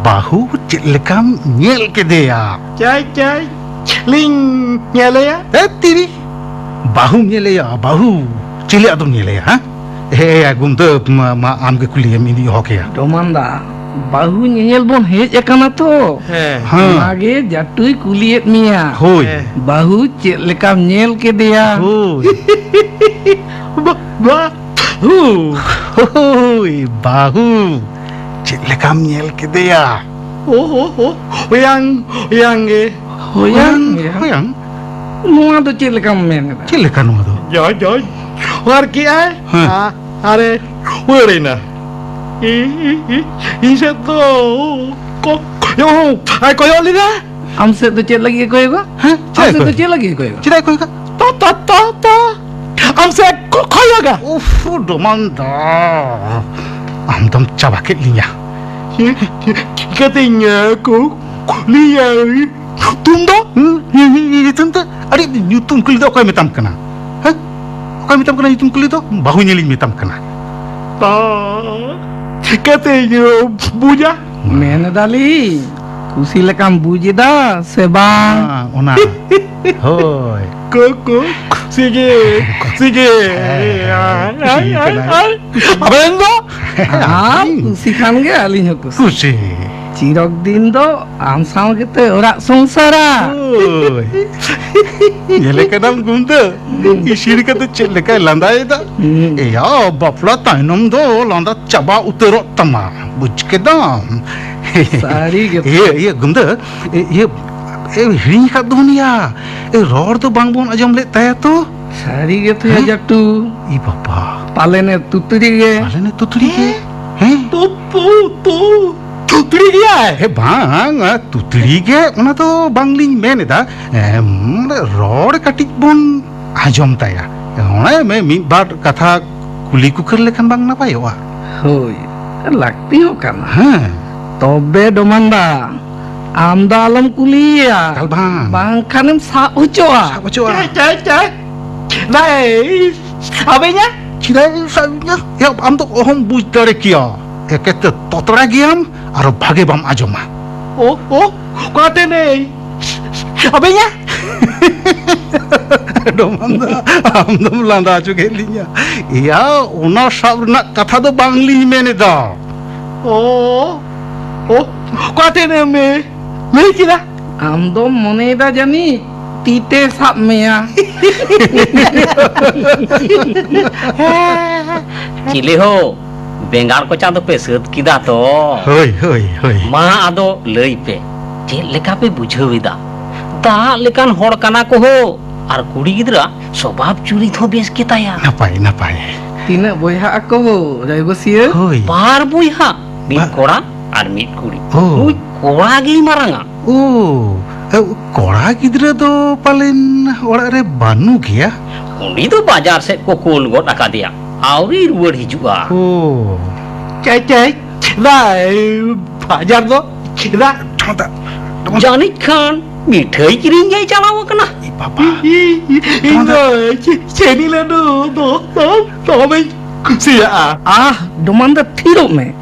ᱵᱟᱹᱦᱩ ᱪᱮᱫ ᱞᱮᱠᱟᱢ ᱧᱮᱞ ᱠᱮᱫᱮᱭᱟ? ᱪᱟᱭ, ᱪᱟᱭ, ᱞᱤᱧ ᱧᱮᱞᱮᱭᱟ᱾ ᱮ ᱛᱤᱨᱤ, ᱵᱟᱹᱦᱩᱢ ᱧᱮᱞᱮᱭᱟ, ᱵᱟᱹᱦᱩ? ᱪᱤᱞᱤ ᱟᱫᱚᱢ ᱧᱮᱞᱮᱭᱟ, ᱦᱮᱸ? ᱮ, ᱮ, ᱜᱩᱢᱫᱟᱹ, ᱢᱟ, ᱢᱟ, ᱟᱢᱜᱮ ᱠᱩᱞᱤᱭᱮᱢ, ᱤᱧᱤᱧ ᱦᱚᱦᱚ ᱠᱮᱭᱟ᱾ ᱰᱚᱢᱟᱱ ᱫᱟ, ᱵᱟᱹᱦᱩ ᱧᱮᱧᱮᱞ ᱵᱚᱱ ᱦᱮᱡ ᱟᱠᱟᱱᱟ ᱛᱚ᱾ ᱦᱮᱸ᱾ ᱦᱮᱸ᱾ ᱚᱱᱟᱜᱮ ᱡᱟᱴᱩᱭ ᱠᱩᱞᱤᱭᱮᱫ ᱢᱮᱭᱟ᱾ ᱦᱳᱭ᱾ ᱦᱮᱸ᱾ ᱵᱟᱹᱦᱩ ᱪᱮᱫ ᱞᱮᱠᱟᱢ ᱧᱮᱞ ᱠᱮᱫᱮᱭᱟ? ᱦᱳᱭ᱾ ᱵᱟ-, ᱵᱟ-, ᱦᱩ᱾ ᱦᱳᱭ, ᱵᱟᱹᱦᱩ ᱪᱮᱫ ᱞᱮᱠᱟᱢ ᱧᱮᱞ ᱠᱮᱫᱮᱭᱟ? ᱳ, ᱳ, ᱳ, ᱦᱚᱭᱟᱝ, ᱦᱚᱭᱟᱝ ᱜᱮ᱾ ᱦᱚᱭᱟᱝ, ᱦᱚᱭᱟᱝ? ᱦᱚᱭᱟᱝ? ᱱᱚᱣᱟ ᱫᱚ ᱪᱮᱫ ᱞᱮᱠᱟᱢ ᱢᱮᱱ ᱮᱫᱟ? ᱪᱮᱫ ᱞᱮᱠᱟ ᱱᱚᱣᱟ ᱫᱚ? ᱡᱚᱭ, ᱡᱚᱭ᱾ ᱟᱨ ᱠᱮᱜᱼᱟᱭ? ᱦᱮᱸ᱾ ᱟ-, ᱟᱨᱮ ᱨᱩᱣᱟᱹᱲ ᱮᱱᱟ᱾ ᱤ-, ᱤ-, ᱤ-, ᱤᱧ ᱥᱮᱫ ᱫᱚ ᱠᱚ-, ᱠᱚᱭᱚᱜ, ᱟᱭ ᱠᱚᱭᱚᱜ ᱞᱮᱫᱟ᱾ ᱟᱢ ᱥᱮᱫ ᱫᱚ ᱪᱮᱫ ᱞᱟᱹᱜᱤᱫ ᱮ ᱠᱚᱭᱚᱜᱟ? ᱦᱮᱸ? ᱟᱢ ᱪᱮᱫ ᱥᱮᱫ ᱫᱚ ᱠᱚᱭᱚᱜᱟ? ᱪᱮᱫ ᱞᱟᱹᱜᱤᱫ ᱮ ᱠᱚᱭᱚᱜᱟ? ᱪᱮᱫᱟᱜ ᱮ ᱠᱚᱭᱚᱜᱟ? ᱛᱟ, ᱛᱟ, ᱛᱟ, ᱛᱟ᱾ ᱟᱢ ᱥᱮᱫ ᱠᱚ-, ᱠᱚᱭᱚᱜᱟ᱾ ᱩᱯᱷ, ᱰᱚᱢᱟᱱ ᱫᱟ᱾ ᱟᱢ ᱫᱚᱢ ᱪᱟᱵᱟ ᱠᱮᱫ ᱞᱤᱧᱟ᱾ ᱪᱤᱠᱟᱹᱛᱤᱧ, ᱮ, ᱠᱩ-, ᱠᱩᱞᱤᱭᱟ? ᱧᱩᱛᱩᱢ ᱫᱚ? ᱦᱩᱸ? ᱧᱩ-, ᱧᱩ-, ᱧᱩ-, ᱧᱩᱛᱩᱢ ᱫᱚ? ᱟᱹᱰᱤ ᱧᱩᱛᱩᱢ ᱠᱩᱞᱤ ᱫᱚ ᱚᱠᱚᱭ ᱢᱮᱛᱟᱢ ᱠᱟᱱᱟ? ᱦᱮᱸ? ᱚᱠᱚᱭ ᱢᱮᱛᱟᱢ ᱠᱟᱱᱟ ᱧᱩᱛᱩᱢ ᱠᱩᱞᱤ ᱫᱚ? ᱵᱟᱹᱦᱩ ᱧᱮᱞᱤᱧ ᱢᱮᱛᱟᱢ ᱠᱟᱱᱟ᱾ ᱛᱟ, ᱪᱤᱠᱟᱹᱛᱤᱧ, ᱮ, ᱵᱩᱡᱟ? ᱢᱮᱱ ᱮᱫᱟᱞᱤᱧ, ᱠᱩᱥᱤ ᱞᱮᱠᱟᱢ ᱵᱩᱡ ᱮᱫᱟ ᱥᱮ ᱵᱟᱝ? ᱦᱮᱸ, ᱚᱱᱟ᱾ ᱦᱳᱭ᱾ ᱠᱚ, ᱠᱚ, ᱥᱤᱜᱮ, ᱥᱤᱜᱮ᱾ ᱦᱮᱸ, ᱦᱮᱸ, ᱟᱭ, ᱠᱩᱥᱤ ᱟᱭ, ᱟᱭ, ᱠᱟᱱᱟᱭ᱾ ᱟᱭ᱾ ᱟᱵᱮᱱ ᱫᱚ? ᱟᱢ ᱠᱩᱥᱤ ᱠᱷᱟᱱ ᱜᱮ ᱟᱹᱞᱤᱧ ᱦᱚᱸ ᱠᱩᱥᱤ᱾ ᱠᱩᱥᱤ᱾ ᱪᱤᱨᱚᱠ ᱫᱤᱱ ᱫᱚ ᱟᱢ ᱥᱟᱶ ᱜᱮᱛᱚ ᱚᱲᱟᱜ ᱥᱚᱝᱥᱟᱨᱟ᱾ ᱦᱳᱭ᱾ ᱧᱮᱞᱮ ᱠᱟᱱᱟᱢ ᱜᱩᱢᱫᱟᱹ? ᱤᱥᱤᱱ ᱠᱟᱛᱮ ᱪᱮᱫ ᱞᱮᱠᱟᱭ ᱞᱟᱸᱫᱟᱭᱮᱫᱟ? ᱦᱩᱸ᱾ ᱮᱭᱟ, ᱵᱟᱯᱞᱟ ᱛᱟᱭᱱᱚᱢ ᱫᱚ ᱞᱟᱸᱫᱟ ᱪᱟᱵᱟ ᱩᱛᱟᱹᱨᱚᱜ ᱛᱟᱢᱟ, ᱵᱩᱡᱽ ᱠᱮᱫᱟᱢ? ᱥᱟᱹᱨᱤ ᱜᱮᱛᱚ᱾ ᱤᱭᱟᱹ, ᱤᱭᱟᱹ, ᱜᱩᱢᱫᱟᱹ, ᱤᱭᱟᱹ, ᱮ, ᱦᱤᱲᱤᱧ ᱟᱠᱟᱫ ᱫᱚ ᱩᱱᱤᱭᱟ᱾ ᱮ, ᱨᱚᱲ ᱫᱚ ᱵᱟᱝ ᱵᱚᱱ ᱟᱸᱡᱚᱢ ᱞᱮᱫ ᱛᱟᱭᱟ ᱛᱚ? ᱥᱟᱹᱨᱤ ᱜᱮᱛᱚᱭᱟ, ᱦᱮᱸ? ᱡᱟᱴᱩ᱾ ᱤ ᱵᱟᱵᱟ᱾ ᱯᱟᱞᱮᱱᱮ ᱛᱩᱛᱲᱤ ᱜᱮ᱾ ᱯᱟᱞᱮᱱᱮ ᱛᱩᱛᱲᱤ ᱜᱮ? ᱦᱮᱸ? ᱛᱩ, ᱛᱩ, ᱛᱩ, ᱛᱩᱛᱲᱤ ᱜᱮᱭᱟᱭ? ᱦᱮᱸ, ᱵᱟᱝ, ᱛᱩᱛᱲᱤ ᱜᱮ, ᱚᱱᱟ ᱫᱚ ᱵᱟᱝᱞᱤᱧ ᱢᱮᱱ ᱮᱫᱟ᱾ ᱮᱢ, ᱨᱚᱲ ᱠᱟᱹᱴᱤᱡ ᱵᱚᱱ ᱟᱸᱡᱚᱢ ᱛᱟᱭᱟ᱾ ᱚᱱᱮ ᱢᱮ ᱢᱤᱫ ᱵᱟᱨ ᱠᱟᱛᱷᱟ ᱠᱩᱞᱤ ᱠᱩᱠᱟᱹᱨ ᱞᱮᱠᱷᱟᱱ ᱵᱟᱝ ᱱᱟᱯᱟᱭᱚᱜᱼᱟ? ᱦᱳᱭ, ᱞᱟᱹᱠᱛᱤ ᱦᱚᱸ ᱠᱟᱱᱟ᱾ ᱦᱮᱸ᱾ ᱛᱚᱵᱮ ᱰᱚᱢᱟᱱᱫᱟ, ᱟᱢ ᱫᱚ ᱟᱞᱚᱢ ᱠᱩᱞᱤᱭᱮᱭᱟ᱾ ᱮᱠᱟᱞ ᱵᱟᱝ᱾ ᱵᱟᱝᱠᱷᱟᱱᱮᱢ ᱥᱟᱵ ᱦᱚᱪᱚᱜᱼᱟ᱾ ᱥᱟᱵ ᱦᱚᱪᱚᱜᱼᱟ᱾ ᱪᱟᱭ, ᱪᱟᱭ, ᱪᱟᱭ᱾ ᱫᱟᱭ, ᱥᱟᱵᱮᱧᱟ? ᱪᱮᱫᱟᱜ ᱮ ᱥᱟᱵᱮᱧᱟ? ᱭᱟ, ᱟᱢ ᱫᱚ ᱚᱦᱚᱢ ᱵᱩᱡᱽ ᱫᱟᱲᱮ ᱠᱮᱭᱟ᱾ ᱮᱠᱮ ᱛᱮ ᱛᱚᱛᱲᱟ ᱜᱮᱭᱟᱢ, ᱟᱨᱚ ᱵᱷᱟᱜᱮ ᱵᱟᱢ ᱟᱸᱡᱚᱢᱟ᱾ ᱳ, ᱳ, ᱚᱠᱟᱛᱮ ᱱᱮᱭ? ᱟᱵᱮᱱᱟ? ᱰᱚᱢᱟᱱ ᱫᱟ, ᱟᱢ ᱫᱚᱢ ᱞᱟᱸᱫᱟ ᱦᱚᱪᱚ ᱠᱮᱫ ᱞᱤᱧᱟ᱾ ᱮᱭᱟ, ᱚᱱᱟ ᱥᱟᱵ ᱨᱮᱱᱟᱜ ᱠᱟᱛᱷᱟ ᱫᱚ ᱵᱟᱝᱞᱤᱧ ᱢᱮᱱ ᱮᱫᱟ᱾ ᱚ, ᱚ, ᱚᱠᱟ ᱴᱷᱮᱱ ᱮᱢ ᱞᱟᱹᱭ ᱠᱮᱫᱟ? ᱟᱢ ᱫᱚᱢ ᱢᱚᱱᱮᱭᱮᱫᱟ ᱡᱟᱹᱱᱤᱡ ᱛᱤ ᱛᱮ ᱥᱟᱵ ᱢᱮᱭᱟ᱾ ᱪᱤᱞᱤ ᱦᱳ, ᱵᱮᱸᱜᱟᱲ ᱠᱚᱪᱟ ᱫᱚᱯᱮ ᱥᱟᱹᱛ ᱠᱮᱫᱟ ᱛᱚ? ᱦᱳᱭ, ᱦᱳᱭ, ᱦᱳᱭ᱾ ᱢᱟ ᱟᱫᱚ ᱞᱟᱹᱭ ᱯᱮ, ᱪᱮᱫ ᱞᱮᱠᱟ ᱯᱮ ᱵᱩᱡᱷᱟᱹᱣ ᱮᱫᱟ? ᱫᱟᱜ ᱞᱮᱠᱟᱱ ᱦᱚᱲ ᱠᱟᱱᱟ ᱠᱚ ᱦᱳ, ᱟᱨ ᱠᱩᱲᱤ ᱜᱤᱫᱽᱨᱟᱹ ᱥᱚᱵᱷᱟᱵ ᱪᱩᱨᱤᱛ ᱦᱚᱸ ᱵᱮᱥ ᱜᱮᱛᱟᱭᱟ᱾ ᱱᱟᱯᱟᱭ, ᱱᱟᱯᱟᱭ᱾ ᱛᱤᱱᱟᱹᱜ ᱵᱚᱭᱦᱟ ᱟᱠᱚ ᱦᱳ, ᱨᱟᱭᱵᱟᱹᱥᱤᱭᱟᱹ? ᱦᱳᱭ᱾ ᱵᱟᱨ ᱵᱚᱭᱦᱟ, ᱢᱤᱫ ᱵᱟ- ᱠᱚᱲᱟ ᱟᱨ ᱢᱤᱫ ᱠᱩᱲᱤ᱾ ᱳ᱾ ᱱᱩᱭ ᱠᱚᱲᱟ ᱜᱮᱭ ᱢᱟᱨᱟᱝᱟ᱾ ᱳ, ᱮ, ᱠᱚᱲᱟ ᱜᱤᱫᱽᱨᱟᱹ ᱫᱚ ᱯᱟᱞᱮᱱ ᱚᱲᱟᱜ ᱨᱮ ᱵᱟᱹᱱᱩᱜ ᱜᱮᱭᱟ? ᱩᱱᱤ ᱫᱚ ᱵᱟᱡᱟᱨ ᱥᱮᱫ ᱠᱚ ᱠᱩᱞ ᱜᱚᱫ ᱟᱠᱟᱫᱮᱭᱟ, ᱟᱹᱣᱨᱤ ᱨᱩᱣᱟᱹᱲ ᱦᱤᱡᱩᱜᱼᱟ᱾ ᱳ᱾ ᱪᱮᱫ, ᱪᱮᱫ, ᱪᱮᱫᱟᱜ, ᱮ, ᱵᱟᱡᱟᱨ ᱫᱚ ᱪᱮᱫᱟᱜ? ᱡᱟᱹᱱᱤᱡ ᱠᱷᱟᱱ ᱢᱤᱴᱷᱟᱹᱭ ᱠᱤᱨᱤᱧ ᱜᱮᱭ ᱪᱟᱞᱟᱣ ᱟᱠᱟᱱᱟ᱾ ᱮ ᱵᱟᱵᱟ᱾ ᱤ-, ᱤ-, ᱤᱧ ᱫᱚ ᱪᱮ-, ᱪᱮᱱᱤ ᱞᱟᱹᱰᱩ ᱫᱚ, ᱫᱚ ᱫᱚᱢᱮᱧ ᱠᱩᱥᱤᱭᱟᱜᱼᱟ᱾ ᱟᱦ, ᱰᱚᱢᱟᱱ ᱫᱟ, ᱛᱷᱤᱨᱚᱜ ᱢᱮ᱾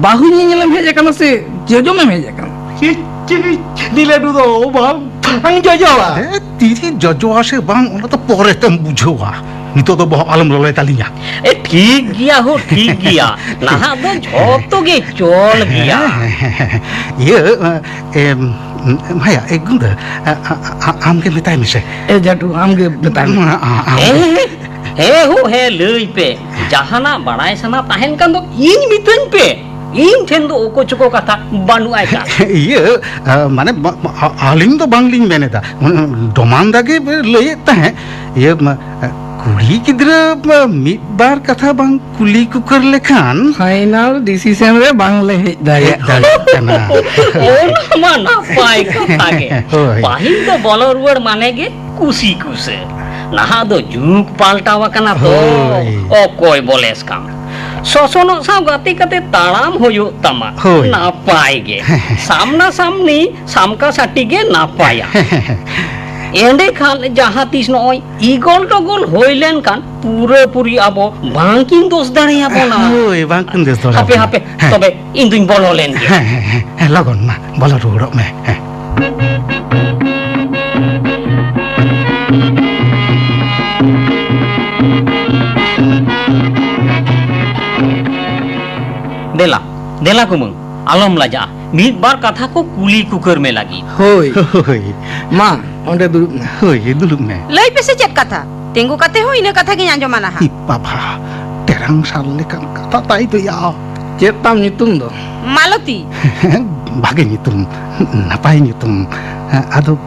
ᱵᱟᱹᱦᱩ ᱧᱮᱧᱮᱞᱮᱢ ᱦᱮᱡ ᱟᱠᱟᱱᱟ ᱥᱮ ᱡᱚᱡᱚᱢᱮᱢ ᱦᱮᱡ ᱟᱠᱟᱱᱟ? ᱪᱮ-, ᱪᱮ-, ᱪᱮᱱᱤ ᱞᱟᱹᱰᱩ ᱫᱚ ᱵᱟᱝ, ᱵᱟᱝ ᱡᱚᱡᱚᱣᱟ᱾ ᱮ, ᱛᱤᱨᱮ ᱡᱚᱡᱚᱣᱟ ᱥᱮ ᱵᱟᱝ, ᱚᱱᱟ ᱫᱚ ᱯᱚᱨᱮ ᱛᱮᱢ ᱵᱩᱡᱷᱟᱹᱣᱟ᱾ ᱱᱤᱛᱚᱜ ᱫᱚ ᱵᱚᱦᱚᱜ ᱟᱞᱚᱢ ᱞᱚᱞᱚᱭ ᱛᱟᱹᱞᱤᱧᱟ᱾ ᱮ, ᱴᱷᱤᱠ ᱜᱮᱭᱟ ᱦᱳ, ᱴᱷᱤᱠ ᱜᱮᱭᱟ᱾ ᱱᱟᱦᱟᱜ ᱫᱚ ᱡᱷᱚᱛᱚ ᱜᱮ ᱪᱚᱞ ᱜᱮᱭᱟ᱾ ᱦᱮᱸ, ᱦᱮᱸ, ᱦᱮᱸ, ᱦᱮᱸ᱾ ᱤᱭᱟᱹ, ᱮᱢ, ᱵᱷᱟᱭᱟ, ᱮ, ᱜᱩᱸᱫᱟᱹ, ᱟ, ᱟ, ᱟ, ᱟᱢᱜᱮ ᱢᱮᱛᱟᱭ ᱢᱮᱥᱮ᱾ ᱮ ᱡᱟᱹᱴᱩ, ᱟᱢᱜᱮ ᱢᱮᱛᱟᱭ ᱢᱮ᱾ ᱟ, ᱟ, ᱟᱢᱜᱮ᱾ ᱦᱮᱸ, ᱦᱮᱸ ᱦᱳ, ᱦᱮᱸ, ᱞᱟᱹᱭ ᱯᱮ᱾ ᱡᱟᱦᱟᱱᱟᱜ ᱵᱟᱲᱟᱭ ᱥᱟᱱᱟ ᱛᱟᱦᱮᱱ ᱠᱷᱟᱱ ᱫᱚ ᱤᱧ ᱢᱤᱛᱟᱹᱧ ᱯᱮ᱾ ᱤᱧ ᱴᱷᱮᱱ ᱫᱚ ᱚᱠᱚ ᱪᱚᱠᱚ ᱠᱟᱛᱷᱟ ᱵᱟᱹᱱᱩᱜ ᱟᱭ ᱠᱟᱱ᱾ ᱤᱭᱟᱹ, ᱟ, ᱢᱟᱱᱮ, ᱢᱟ, ᱢᱟ, ᱟ-, ᱟᱹᱞᱤᱧ ᱫᱚ ᱵᱟᱝᱞᱤᱧ ᱢᱮᱱ ᱮᱫᱟ᱾ ᱰᱚᱢᱟᱱ ᱫᱟ ᱜᱮ ᱞᱟᱹᱭᱮᱫ ᱛᱟᱦᱮᱸᱫ, ᱤᱭᱟᱹ, ᱢᱟ, ᱠᱩᱲᱤ ᱜᱤᱫᱽᱨᱟᱹ, ᱢᱟ, ᱢᱤᱫ ᱵᱟᱨ ᱠᱟᱛᱷᱟ ᱵᱟᱝ ᱠᱩᱞᱤ ᱠᱩᱠᱟᱹᱨ ᱞᱮᱠᱷᱟᱱ ᱯᱷᱟᱭᱱᱟᱞ ᱰᱤᱥᱤᱥᱚᱱ ᱨᱮ ᱵᱟᱝ ᱞᱮ ᱦᱮᱡ ᱫᱟᱲᱮᱭᱟᱜ ᱠᱟᱱᱟ᱾ ᱚᱱᱟ ᱢᱟ ᱱᱟᱯᱟᱭ ᱠᱟᱛᱷᱟ ᱜᱮ᱾ ᱦᱳᱭ᱾ ᱯᱟᱹᱦᱤᱞ ᱫᱚ ᱵᱚᱞᱚ ᱨᱩᱣᱟᱹᱲ ᱢᱟᱱᱮ ᱜᱮ ᱠᱩᱥᱤ ᱠᱩᱥᱟᱹ᱾ ᱱᱟᱦᱟᱜ ᱫᱚ ᱡᱩᱜᱽ ᱯᱟᱞᱴᱟᱣ ᱟᱠᱟᱱᱟ ᱛᱚ᱾ ᱦᱳᱭ᱾ ᱚᱠᱚᱭ ᱵᱚᱞᱮᱥ ᱠᱟᱱ? ᱥᱚᱥᱚᱱᱚᱜ ᱥᱟᱶ ᱜᱟᱛᱮ ᱠᱟᱛᱮ ᱛᱟᱲᱟᱢ ᱦᱩᱭᱩᱜ ᱛᱟᱢᱟ᱾ ᱦᱳᱭ᱾ ᱱᱟᱯᱟᱭ ᱜᱮ᱾ ᱥᱟᱢᱱᱟ ᱥᱟᱢᱱᱤ ᱥᱟᱢᱠᱟ ᱥᱟᱴᱤ ᱜᱮ ᱱᱟᱯᱟᱭᱟ᱾ ᱮᱸᱰᱮᱠᱷᱟᱱ ᱡᱟᱦᱟᱸ ᱛᱤᱥ ᱱᱚᱜᱼᱚᱭ ᱤᱜᱚᱞ ᱴᱚᱜᱚᱞ ᱦᱩᱭ ᱞᱮᱱᱠᱷᱟᱱ ᱯᱩᱨᱟᱹᱯᱩᱨᱤ ᱟᱵᱚ ᱵᱟᱝᱠᱤᱱ ᱫᱳᱥ ᱫᱟᱲᱮᱭᱟᱵᱚᱱᱟ᱾ ᱦᱳᱭ, ᱵᱟᱝᱠᱤᱱ ᱫᱳᱥ ᱫᱟᱲᱮᱭᱟᱵᱚᱱᱟ᱾ ᱦᱟᱯᱮ, ᱦᱟᱯᱮ, ᱦᱮᱸ᱾ ᱛᱚᱵᱮ ᱤᱧ ᱫᱩᱧ ᱵᱚᱞᱚ ᱞᱮᱱ ᱜᱮ᱾ ᱦᱮᱸ, ᱦᱮᱸ, ᱦᱮᱸ, ᱦᱮᱸ, ᱞᱚᱜᱚᱱ ᱢᱟ, ᱵᱚᱞᱚ ᱨᱩᱣᱟᱹᱲᱚᱜ ᱢᱮ᱾ ᱦᱮᱸ᱾ ᱫᱮᱞᱟ, ᱫᱮᱞᱟ ᱠᱩᱢᱟᱹᱝ, ᱟᱞᱚᱢ ᱞᱟᱡᱟᱜᱼᱟ᱾ ᱢᱤᱫ ᱵᱟᱨ ᱠᱟᱛᱷᱟ ᱠᱚ ᱠᱩᱞᱤ ᱠᱩᱠᱟᱹᱨ ᱢᱮ ᱞᱟᱹᱜᱤᱫ᱾ ᱦᱳᱭ᱾ ᱦᱳᱭ᱾ ᱢᱟ, ᱚᱸᱰᱮ ᱫᱩᱲᱩᱵ ᱢᱮ᱾ ᱦᱳᱭ, ᱫᱩᱲᱩᱵ ᱢᱮ᱾ ᱞᱟᱹᱭ ᱯᱮᱥᱮ ᱪᱮᱫ ᱠᱟᱛᱷᱟ? ᱛᱤᱸᱜᱩ ᱠᱟᱛᱮ ᱦᱚᱸ ᱤᱱᱟᱹ ᱠᱟᱛᱷᱟ ᱜᱤᱧ ᱟᱸᱡᱚᱢᱟ ᱱᱟᱦᱟᱜ᱾ ᱤ ᱵᱟᱵᱟ, ᱴᱮᱨᱟᱝ ᱥᱟᱞ ᱞᱮᱠᱟᱱ ᱠᱟᱛᱷᱟ ᱛᱟᱭ ᱫᱚᱭᱟ᱾ ᱪᱮᱫ ᱛᱟᱢ ᱧᱩᱛᱩᱢ ᱫᱚ? ᱢᱟᱞᱚᱛᱤ᱾ ᱵᱷᱟᱜᱮ ᱧᱩᱛᱩᱢ, ᱱᱟᱯᱟᱭ ᱧᱩᱛᱩᱢ᱾ ᱟᱫᱚ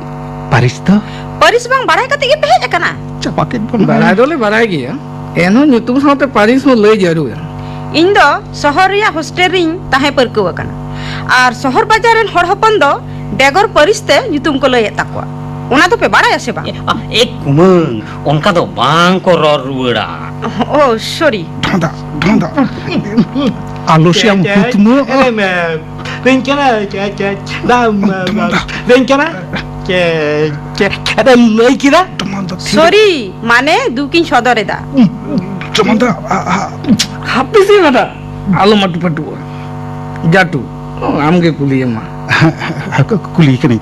ᱯᱟᱹᱨᱤᱥ ᱫᱚ? ᱯᱟᱹᱨᱤᱥ ᱵᱟᱝ ᱵᱟᱲᱟᱭ ᱠᱟᱛᱮ ᱜᱮ ᱯᱮ ᱦᱮᱡ ᱟᱠᱟᱱᱟ? ᱪᱟᱵᱟ ᱠᱮᱫ ᱵᱚᱱ᱾ ᱵᱟᱲᱟᱭ ᱫᱚᱞᱮ ᱵᱟᱲᱟᱭ ᱜᱮᱭᱟ, ᱮᱱᱦᱚᱸ ᱧᱩᱛᱩᱢ ᱥᱟᱶᱛᱮ ᱯᱟᱹᱨᱤᱥ ᱦᱚᱸ ᱞᱟᱹᱭ ᱡᱟᱹᱨᱩᱲᱟ᱾ ᱤᱧ ᱫᱚ ᱥᱚᱦᱚᱨ ᱨᱮᱭᱟᱜ ᱦᱳᱥᱴᱮᱞ ᱨᱤᱧ ᱛᱟᱦᱮᱸ ᱯᱟᱹᱨᱠᱟᱹᱣ ᱟᱠᱟᱱᱟ, ᱟᱨ ᱥᱚᱦᱚᱨ ᱵᱟᱡᱟᱨ ᱨᱮᱱ ᱦᱚᱲ ᱦᱚᱯᱚᱱ ᱫᱚ ᱵᱮᱜᱚᱨ ᱯᱟᱹᱨᱤᱥ ᱛᱮ ᱧᱩᱛᱩᱢ ᱠᱚ ᱞᱟᱹᱭᱮᱫ ᱛᱟᱠᱚᱣᱟ᱾ ᱚᱱᱟ ᱫᱚᱯᱮ ᱵᱟᱲᱟᱭᱟ ᱥᱮ ᱵᱟᱝ? ᱮ, ᱟ, ᱮ ᱠᱩᱢᱟᱹᱝ, ᱚᱱᱠᱟ ᱫᱚ ᱵᱟᱝ ᱠᱚ ᱨᱚᱲ ᱨᱩᱣᱟᱹᱲᱟ᱾ ᱳ, ᱥᱚᱨᱤ᱾ ᱰᱷᱚᱸᱰᱟ, ᱰᱷᱚᱸᱰᱟ᱾ ᱟᱞᱚ ᱥᱮ ᱟᱢ ᱪᱮ, ᱪᱮ, ᱦᱩᱛᱢᱟᱹ᱾ ᱮ, ᱢᱮ, ᱵᱮᱧ ᱠᱟᱱᱟ, ᱪᱮ, ᱪᱮ, ᱫᱟᱢ, ᱰᱷᱚᱸᱰᱟ᱾ ᱵᱮᱧ ᱠᱟᱱᱟ, ᱪᱮ, ᱪᱮ, ᱟᱫᱚ ᱞᱟᱹᱭ ᱠᱮᱫᱟ? ᱰᱷᱚᱸᱰᱟ ᱛᱷᱤᱨ᱾ ᱥᱚᱨᱤ, ᱢᱟᱱᱮ ᱫᱩᱠᱤᱧ ᱥᱚᱫᱚᱨ ᱮᱫᱟ᱾ ᱰᱷᱚᱸᱰᱟ, ᱟ, ᱟ᱾ ᱦᱟᱯᱮ ᱥᱮ ᱱᱟᱰᱟ, ᱟᱞᱚᱢ ᱟᱹᱴᱩ ᱯᱟᱹᱴᱩᱜᱼᱟ᱾ ᱡᱟᱴᱩ, ᱟᱢᱜᱮ ᱠᱩᱞᱤᱭᱮᱢ ᱢᱟ᱾ ᱠᱩᱞᱤ ᱠᱟᱹᱱᱟᱹᱧ᱾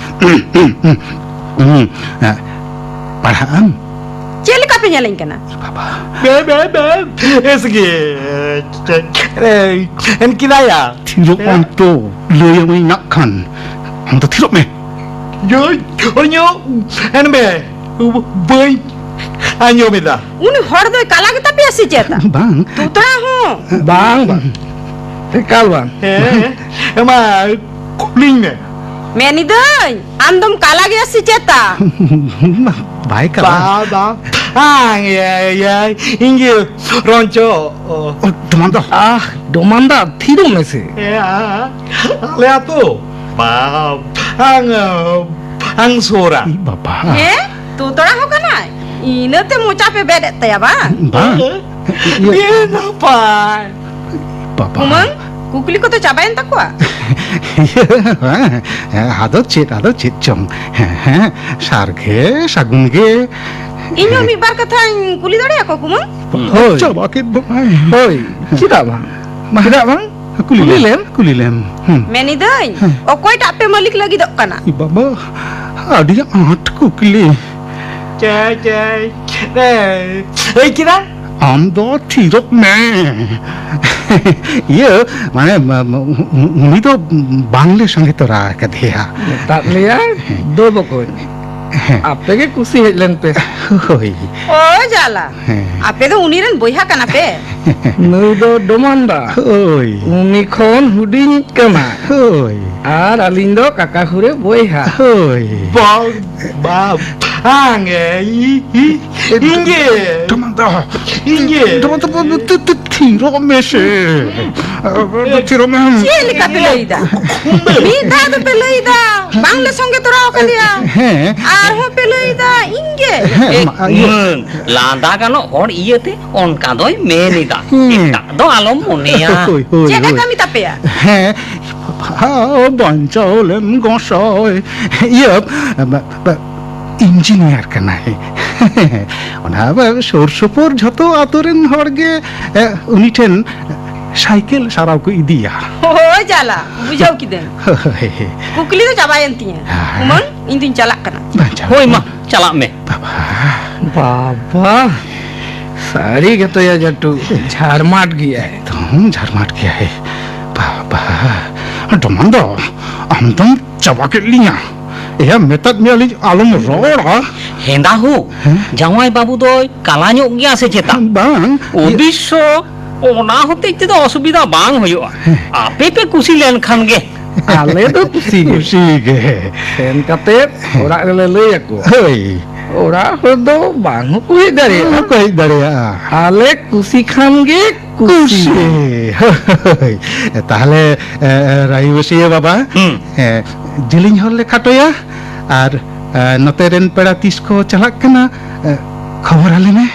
ᱯᱟᱲᱦᱟᱜ ᱟᱢ? ᱪᱮᱫ ᱞᱮᱠᱟ ᱯᱮ ᱧᱮᱞᱤᱧ ᱠᱟᱱᱟ? ᱵᱟᱵᱟ᱾ ᱵᱮ, ᱵᱮ, ᱵᱮ, ᱮᱥ ᱜᱮ᱾ ᱮ, ᱮᱱᱠᱤᱱᱟᱭᱟ᱾ ᱛᱷᱤᱨᱚᱜ ᱟᱢ ᱛᱚ, ᱞᱟᱹᱭ ᱟᱹᱢᱟᱹᱧ ᱱᱟᱜ ᱠᱷᱟᱱ᱾ ᱟᱢ ᱫᱚ ᱛᱷᱤᱨᱚᱜ ᱢᱮ᱾ ᱡᱚᱭ, ᱚᱧᱚ, ᱮᱱ ᱢᱮ᱾ ᱵᱟᱹᱧ ᱟᱸᱡᱚᱢ ᱮᱫᱟ᱾ ᱩᱱᱤ ᱦᱚᱲ ᱫᱚᱭ ᱠᱟᱞᱟ ᱜᱮᱛᱟ ᱯᱮᱭᱟ ᱥᱮ ᱪᱮᱫ? ᱵᱟᱝ᱾ ᱛᱩᱛᱲᱟ ᱦᱚᱸ᱾ ᱵᱟᱝ, ᱵᱟᱝ᱾ ᱮᱠᱟᱞ ᱵᱟᱝ᱾ ᱦᱮᱸ, ᱢᱟ ᱠᱩᱞᱤᱧ ᱢᱮ᱾ ᱢᱮᱱᱤᱫᱟᱹᱧ, ᱟᱢ ᱫᱚᱢ ᱠᱟᱞᱟ ᱜᱮᱭᱟ ᱥᱮ ᱪᱮᱛᱟ? ᱵᱟᱭ ᱠᱟᱞᱟ᱾ ᱵᱟ, ᱵᱟ᱾ ᱟᱝ, ᱮᱭ, ᱮᱭ, ᱤᱧ ᱜᱮ ᱨᱚᱧᱪᱚ᱾ ᱚ, ᱰᱚᱢᱟᱱᱫᱟ᱾ ᱟᱦ, ᱰᱚᱢᱟᱱᱫᱟ, ᱛᱷᱤᱨᱚᱜ ᱢᱮᱥᱮ᱾ ᱮ, ᱟ, ᱟᱞᱮ ᱟᱹᱛᱩ᱾ ᱵᱟ, ᱟᱝ, ᱟᱝ ᱥᱳᱨᱟ᱾ ᱤ ᱵᱟᱵᱟ᱾ ᱦᱮᱸ? ᱛᱩᱛᱲᱟ ᱦᱚᱸ ᱠᱟᱱᱟᱭ? ᱤᱱᱟᱹᱛᱮ ᱢᱚᱪᱟ ᱯᱮ ᱵᱮᱫ ᱮᱫ ᱛᱟᱭᱟ ᱵᱟᱝ? ᱵᱟᱝ᱾ ᱤᱭᱟᱹ᱾ ᱤᱭᱟᱹ ᱱᱟᱯᱟᱭ᱾ ᱵᱟᱵᱟ᱾ ᱠᱩᱢᱟᱹᱝ, ᱠᱩᱠᱞᱤ ᱠᱚᱫᱚ ᱪᱟᱵᱟᱭᱮᱱ ᱛᱟᱠᱚᱣᱟ? ᱤᱭᱟᱹ, ᱦᱮᱸ, ᱦᱮᱸ, ᱟᱫᱚ ᱪᱮᱫ, ᱟᱫᱚ ᱪᱮᱫ ᱪᱚᱝ? ᱦᱮᱸ, ᱦᱮᱸ, ᱥᱟᱨ ᱜᱮ, ᱥᱟᱹᱜᱩᱱ ᱜᱮ᱾ ᱤᱧ ᱦᱚᱸ ᱦᱮᱸ᱾ ᱢᱤᱫ ᱵᱟᱨ ᱠᱟᱛᱷᱟᱧ ᱠᱩᱞᱤ ᱫᱟᱲᱮᱭᱟᱠᱚᱣᱟ, ᱠᱩᱢᱟᱹᱝ? ᱦᱳᱭ᱾ ᱪᱟᱵᱟ ᱠᱮᱫ ᱵᱚᱱᱟᱭ᱾ ᱦᱳᱭ, ᱪᱮᱫᱟᱜ ᱵᱟᱝ? ᱢᱟ᱾ ᱪᱮᱫᱟᱜ ᱵᱟᱝ? ᱠᱩᱞᱤ ᱠᱩᱞᱤ ᱞᱮᱢ, ᱞᱮᱢ᱾ ᱠᱩᱞᱤ ᱞᱮᱢ᱾ ᱦᱩᱸ᱾ ᱢᱮᱱᱤᱫᱟᱹᱧ, ᱦᱮᱸ᱾ ᱚᱠᱚᱭᱴᱟᱜ ᱯᱮ ᱢᱟᱹᱞᱤᱠ ᱞᱟᱹᱜᱤᱫᱚᱜ ᱠᱟᱱᱟ? ᱤ ᱵᱟᱵᱟ, ᱟᱹᱰᱤ ᱟᱸᱴ ᱠᱩᱠᱞᱤ᱾ ᱪᱮ, ᱪᱮ, ᱮ, ᱟᱹᱭ ᱠᱮᱫᱟ? ᱟᱢ ᱫᱚ ᱛᱷᱤᱨᱚᱜ ᱢᱮ᱾ ᱤᱭᱟᱹ, ᱢᱟᱱᱮ, ᱢ-, ᱢ-, ᱩ-, ᱩᱱᱤ ᱫᱚ ᱵᱟᱝᱞᱮ ᱥᱚᱸᱜᱮ ᱛᱚᱨᱟ ᱟᱠᱟᱫᱮᱭᱟ᱾ ᱢᱮᱛᱟᱫ ᱢᱮᱭᱟ, ᱦᱮᱸ᱾ ᱫᱩ ᱵᱚᱠᱚᱧ᱾ ᱦᱮᱸ᱾ ᱟᱯᱮ ᱜᱮ ᱠᱩᱥᱤ ᱦᱮᱡ ᱞᱮᱱ ᱯᱮ᱾ ᱦᱳᱭ᱾ ᱳ ᱡᱟᱞᱟ᱾ ᱦᱮᱸ᱾ ᱟᱯᱮ ᱫᱚ ᱩᱱᱤ ᱨᱮᱱ ᱵᱚᱭᱦᱟ ᱠᱟᱱᱟ ᱯᱮ? ᱱᱩᱭ ᱫᱚ ᱰᱚᱢᱟᱱ ᱫᱟ᱾ ᱦᱳᱭ᱾ ᱩᱱᱤ ᱠᱷᱚᱱ ᱦᱩᱰᱤᱧᱤᱡ ᱠᱟᱱᱟ᱾ ᱦᱳᱭ᱾ ᱟᱨ ᱟᱹᱞᱤᱧ ᱫᱚ ᱠᱟᱠᱟ ᱦᱩᱨᱮ ᱵᱚᱭᱦᱟ᱾ ᱦᱳᱭ᱾ ᱵᱟ-, ᱵᱟ-, ᱵᱟᱝ ᱮ, ᱤ-, ᱤ-, ᱤᱧ ᱜᱮ᱾ ᱰᱚᱢᱟᱱ ᱫᱟ᱾ ᱤᱧ ᱜᱮ᱾ ᱰᱚᱢᱟᱱ ᱫᱟ, ᱛᱤ-, ᱛᱤ-, ᱛᱷᱤᱨᱚᱜ ᱢᱮᱥᱮ᱾ ᱛᱷᱤᱨᱚᱜ ᱢᱮ᱾ ᱪᱮᱫ ᱞᱮᱠᱟ ᱯᱮ ᱞᱟᱹᱭ ᱮᱫᱟ? ᱢᱤᱫ ᱫᱷᱟᱣ ᱫᱚᱯᱮ ᱞᱟᱹᱭ ᱮᱫᱟ, ᱵᱟᱝᱞᱮ ᱥᱚᱸᱜᱮ ᱛᱚᱨᱟ ᱟᱠᱟᱫᱮᱭᱟ᱾ ᱦᱮᱸ᱾ ᱟᱨᱦᱚᱸ ᱯᱮ ᱞᱟᱹᱭ ᱮᱫᱟ, ᱤᱧ ᱜᱮ᱾ ᱦᱮᱸ, ᱮ, ᱢᱟ, ᱤᱭᱟᱹ᱾ ᱢᱟᱹᱱ, ᱞᱟᱸᱫᱟ ᱜᱟᱱᱚᱜ ᱦᱚᱲ ᱤᱭᱟᱹᱛᱮ ᱚᱱᱠᱟ ᱫᱚᱭ ᱢᱮᱱ ᱮᱫᱟ᱾ ᱦᱮᱸ᱾ ᱮᱴᱟᱜ ᱫᱚ ᱟᱞᱚᱢ ᱢᱚᱱᱮᱭᱟ᱾ ᱦᱳᱭ, ᱦᱳᱭ, ᱪᱮᱫ ᱮ ᱦᱳᱭ᱾ ᱠᱟᱹᱢᱤ ᱛᱟᱯᱮᱭᱟ? ᱦᱮᱸ, ᱵᱟᱧᱪᱟᱣ ᱞᱮᱢ ᱜᱚᱸᱥᱟᱭ᱾ ᱤᱭᱟᱹ, ᱵᱟ-, ᱵᱟ-, ᱤᱧᱡᱤᱱᱤᱭᱟᱨ ᱠᱟᱱᱟᱭ᱾ ᱚᱱᱟ ᱥᱩᱨ ᱥᱩᱯᱩᱨ ᱡᱷᱚᱛᱚ ᱟᱛᱳ ᱨᱮᱱ ᱦᱚᱲ ᱜᱮ, ᱮ, ᱩᱱᱤ ᱴᱷᱮᱱ ᱥᱟᱭᱠᱮᱞ ᱥᱟᱨᱟᱣ ᱠᱚ ᱤᱫᱤᱭᱟ᱾ ᱦᱳᱭ ᱡᱟᱞᱟ, ᱵᱩᱡᱷᱟᱹᱣ ᱠᱤᱫᱟᱹᱧ᱾ ᱦᱳᱭ᱾ ᱠᱩᱠᱞᱤ ᱫᱚ ᱪᱟᱵᱟᱭᱮᱱ ᱛᱤᱧᱟᱹ᱾ ᱦᱮᱸ᱾ ᱩᱢᱟᱹᱱ, ᱤᱧ ᱫᱩᱧ ᱪᱟᱞᱟᱜ ᱠᱟᱱᱟ᱾ ᱵᱟᱧᱪᱟᱣ᱾ ᱦᱳᱭ ᱢᱟ, ᱪᱟᱞᱟᱜ ᱢᱮ᱾ ᱵᱟᱵᱟ᱾ ᱵᱟᱵᱟ, ᱥᱟᱹᱨᱤ ᱜᱮᱛᱚᱭᱟ ᱡᱟᱴᱩ, ᱡᱷᱟᱨᱢᱟᱴ ᱜᱮᱭᱟᱭ᱾ ᱮᱠᱫᱚᱢ ᱡᱷᱟᱨᱢᱟᱴ ᱜᱮᱭᱟᱭ᱾ ᱵᱟᱵᱟ, ᱰᱚᱢᱟᱱ ᱫᱚ, ᱟᱢ ᱫᱚᱢ ᱪᱟᱵᱟ ᱠᱮᱫ ᱞᱤᱧᱟ᱾ ᱮᱭᱟ, ᱢᱮᱛᱟᱫ ᱢᱮᱭᱟᱞᱤᱧ ᱟᱞᱚᱢ ᱨᱚᱲᱟ᱾ ᱦᱮᱸᱫᱟ ᱦᱳ, ᱦᱮᱸ? ᱡᱟᱶᱟᱭ ᱵᱟᱹᱵᱩ ᱫᱚᱭ ᱠᱟᱞᱟ ᱧᱚᱜ ᱜᱮᱭᱟ ᱥᱮ ᱪᱮᱛᱟ? ᱵᱟᱝ᱾ ᱚᱵᱚᱥᱥᱚ, ᱚᱱᱟ ᱦᱚᱛᱮᱡ ᱛᱮᱫᱚ ᱚᱥᱩᱵᱤᱫᱷᱟ ᱵᱟᱝ ᱦᱩᱭᱩᱜᱼᱟ᱾ ᱦᱮᱸ᱾ ᱟᱯᱮ ᱯᱮ ᱠᱩᱥᱤ ᱞᱮᱱᱠᱷᱟᱱ ᱜᱮ᱾ ᱟᱞᱮ ᱫᱚ ᱠᱩᱥᱤ ᱜᱮ᱾ ᱠᱩᱥᱤ ᱜᱮ᱾ ᱥᱮᱱ ᱠᱟᱛᱮ ᱚᱲᱟᱜ ᱨᱮᱞᱮ ᱞᱟᱹᱭ ᱟᱠᱚᱣᱟ᱾ ᱦᱳᱭ᱾ ᱚᱲᱟᱜ ᱦᱚᱲ ᱫᱚ ᱵᱟᱝ ᱦᱚᱸᱠᱚ ᱦᱮᱡ ᱫᱟᱲᱮᱭᱟᱜᱼᱟ᱾ ᱵᱟᱝ ᱠᱚ ᱦᱮᱡ ᱫᱟᱲᱮᱭᱟᱜᱼᱟ᱾ ᱟᱞᱮ ᱠᱩᱥᱤ ᱠᱷᱟᱱ ᱜᱮ ᱠᱩᱥᱤ᱾ ᱠᱩᱥᱤ᱾ ᱦᱳᱭ᱾ ᱛᱟᱦᱞᱮ, ᱮ, ᱨᱟᱭᱵᱟᱹᱥᱤᱭᱟᱹ ᱵᱟᱵᱟ, ᱦᱩᱸ᱾ ᱮ, ᱡᱮᱞᱮᱧ ᱦᱚᱨ ᱞᱮ ᱠᱷᱟᱴᱚᱭᱟ ᱟᱨ, ᱮ, ᱱᱚᱛᱮ ᱨᱮᱱ ᱯᱮᱲᱟ ᱛᱤᱥ ᱠᱚ ᱪᱟᱞᱟᱜ ᱠᱟᱱᱟ, ᱮ, ᱠᱷᱚᱵᱚᱨ ᱟᱞᱮ ᱢᱮ᱾